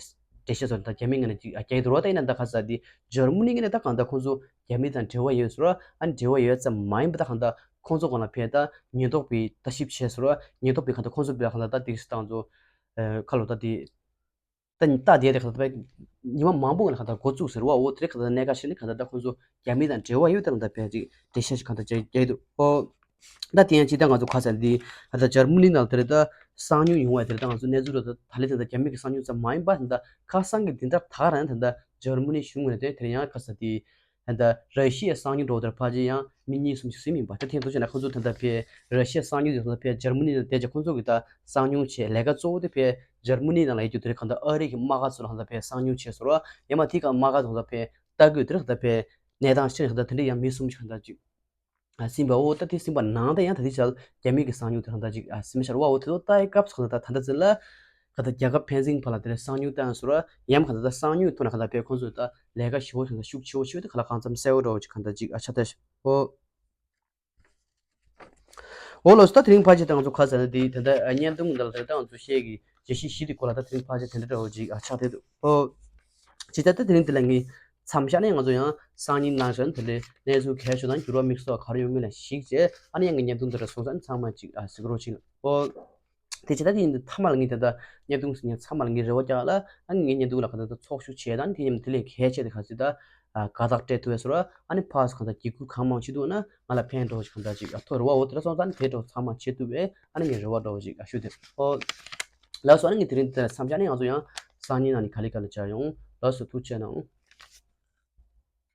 འགྲེལ་བཤད་སོགས་ད་རྒྱ་མི་ངོས་ནས་ཅིག་ཨ་རྒྱག་དེ་རོགས་ད་ཡིན་ན་ད་ག་ས་དེ་འཇར་མ་ནི་ངོས་ནས་ད་གང་ད་ཁོང་ཚོ་རྒྱ་མི་དང་འབྲེལ་བ་ཡོད་ཟེར་རོགས། ཨ་ནི་འབྲེལ་བ་ཡོད་ཙམ་མ་ཡིན་པ་ད་གང་ད་ཁོང་ཚོ་གང་ལ་བས་ད་ཉེན་རྟོག་པའི་ལྟ་ཞིབ་བྱས་ཟེར་རོགས། ཉེན་རྟོག་པའི་གང་ད་ཁོང་ཚོ་བས་གང་ད་ད་དེ་གི་སི་ཏང་ཚོ་ཁ་ལོ་ད་དེ། ད་ད་དེ་རེད། གང་ལྟར་ཉི་མ་མང་པོ་ངས་གང་ལྟར་འགོ་བཙུགས་ཟེར་བ། འོ་དེ་རེད། གང་ལྟར་གནད་འགག་ཤེས་ནས་གང་ལྟར་ད་ཁོང་ཚོ་རྒྱ་མི་དང་འབྲེལ་བ་ཡོད་དེ་རང་ད་བས་ཅིག་འགྲེལ་བཤད་ཞིག་གང་ལྟར་བྱས་བསྡད་འདུག་ཨོ། ད་དེ་ཡང་ཅི་ད་ང་ཚོ་ཁ་ས་འདི་ད་ལྟ་འཇར་མ་ནི་ནང་དེ་རེད། ད་གསང་མྱོང་ཡོང་བ་དེ་རེད། ད་ང་ཚོ་གནས་ཚུལ་རེད། ད་ད་ལས་ད་ལྟ་རྒྱ་མི་གི་གསང་མྱོང་ཙམ་མ་ཡིན་པ་ད་ལྟ་ཁ་སང་གི་འདི་འདྲ་ད་རང་ད་ལྟ་འཇར་མ་ནི་གཞུང་ངོས་ནས་དེ་དེ་ཡང་ཁ་ས་འདི། ད་ལྟ་ར་ཤི་ཡའི་གསང་མྱོང་འགྲོ་བ་དེར་ཕལ་ཆེར་ཡང་མི་གཉིས་གསུམ་ཞིག་ཟིན་མིན་པ། ད་ཐེངས་ཐུག་ཆེ་ན་ཁོང་ཚོ་ད་ལྟ་ཕེ་ར་ཤི་ཡའི་གསང་མྱོང་དེ་ཚོ་ཕེ་འཇར་མ་ནི་ནང་བསྡད་ཀྱི་ཁོང་ཚོ་གི་ད་གསང་མྱོང་བྱས་ལས་ཀ་གཙོ་བོ་དེ་ཕེ་འཇར་མ་ནི་ནང་ལ་ཡོད་རྒྱུ་དེ་རེད། གང་ལྟར་ཨ་རི་གི་དམག་སྒར་ཚོ་ལ་གང་ལྟར་ཕེ་གསང་མྱོང་བྱས་སོང་ར། ཡང་མ་དེ་ག་དམག་སྒར་ཚོ་ལ་ཕེ་ལྟ་དགོས་དེ་རེད། གང་ལྟར་ཕེ་གནས་སྟངས་ཤེས་ནས་གང་ལྟར་དེ་འདྲ་ཡང་མི་གསུམ་ཞིག་གང་ལྟར་ཅིག་ཟིན་པ། འོ་ད་དེ་ཟིན་པ་ནང་ད་ཡང་ད་དེ་ཆ་རྒྱ་མི་གི་གསང་མྱོང་དེ་གང་ལྟར་ཅིག་ཟིན་མ་ཤར་བ། འོ་དེ་ཚོ་ལྟ་ཡི་སྐབས་སུ་གང་ལྟར་ད་ད་ལྟ་ཚེ་ལ། ག་ད་རྒྱལ་ཁབ་ཕན་ཚུན་བར་ལ་དེ་ལས་གསང་མྱོང་བཏང་སོང་ར། ཡང་ག་ད་ད་གསང་མྱོང་ཐོག་ནས་ག་ད་ཕེ་ཁོང་ཚོས་ད་ལས་ཀ་ཞེ་པོ་ཞིག་ད་ཤུགས་ཆེ་བོ་ཞིག་ད་ག་ལ་གང་འཚམ་གསལ་བོ་འདྲ་བོ་ཅིག་ག་ད་ཅིག་ཨ་ཆ་ད་ཤི་ཨོ། ཨོ་ལོ་སི་ད་དེ་རིང་ཕལ་ཆེར་ད་ང་ཚོ་ཁ་ཟེར་ན་དེ་ད་ད་བརྙན་ཐུང་འདི་ལ་ད་ད་ང་ཚོ་བཤད་ཀྱི་བརྗོད་གཞི་བཞི་དེ་སྐོར་ལ་ད་དེ་རིང་ཕལ་ཆེར་དེ་འདྲ་འདྲ་བོ་ཅིག་ཨ་ཆ་དེ་འདུག་ཨོ། ཅི་ད་ད་དེ་རིང་དེ་ལ་ངས་མཚམས་བཞག་ནས་ང་ཚོ་ཡང་སང་ཉིན་གནང་བཞག་ན་དེ་ལས་གནས་ཚུལ་གལ་ཆེ་དང་འགྱུར་བ་དམིགས་བསལ་ག་རེ་ཡོང་མིན་ལ་གཞིགས་བྱས་ཨ་ནི་ཡང་གི་བརྙན་ཐུང་འདི་འདྲ་སོང་ཙང་ཚང་མ་ཅིག་ཨ་གཟིགས་རོགས་བྱེད། ཨོ། དེ་བྱས་ད་དེ་ཡིན་དུས་མཐའ་མ་ལ་ངས་དེ་ད་བརྙན་ཐུང་ཟིན་ཡང་མཚམས་མ་ལ་ངས་རེ་བ་རྒྱག་ལ། ཨ་ངས་བརྙན་ཐུང་ལ་ག་ད་ད་ཚོགས་ཞུགས་བྱས་དང་དེ་ཡིན་དེ་ལས་གལ་ཆེ་དེ་ག་ཚོད་ད་དགའ་རྟགས་སྤྲད་ཐུབ་པའི་བཟོ་ར། ཨ་ནི་ཕར་གང་ད་འགན་ཁུར་གང་མང་བྱེད་ཐུབ་ན་ང་ལ་ཕན་འགྲོ་ཞིག་གང་ད་ཅིག་ཨ་ཐོ་རེ་བ། འོ་དེ་འདྲ་སོང་ཙང་དེ་འདྲ་ཚང་མ་བྱེད་ཐུབ་པའི་ཨ་ནི་ངས་རེ་བ་འདྲ་བོ་ཞིག་ཨ་ཞུ་དེ། ཨོ། ལགས་སོ། ཨ་ནི་ངས་དེ་རིང་དེ་མཚམས་བཞག་ནས་ང་ཚོ་ཡང་སང་ཉིན་ནང་ནས་ག་ལེ་ག་ལེ་བྱ་ཡོང་། ལགས་སོ། ཐུགས་རྗེ་གནང་།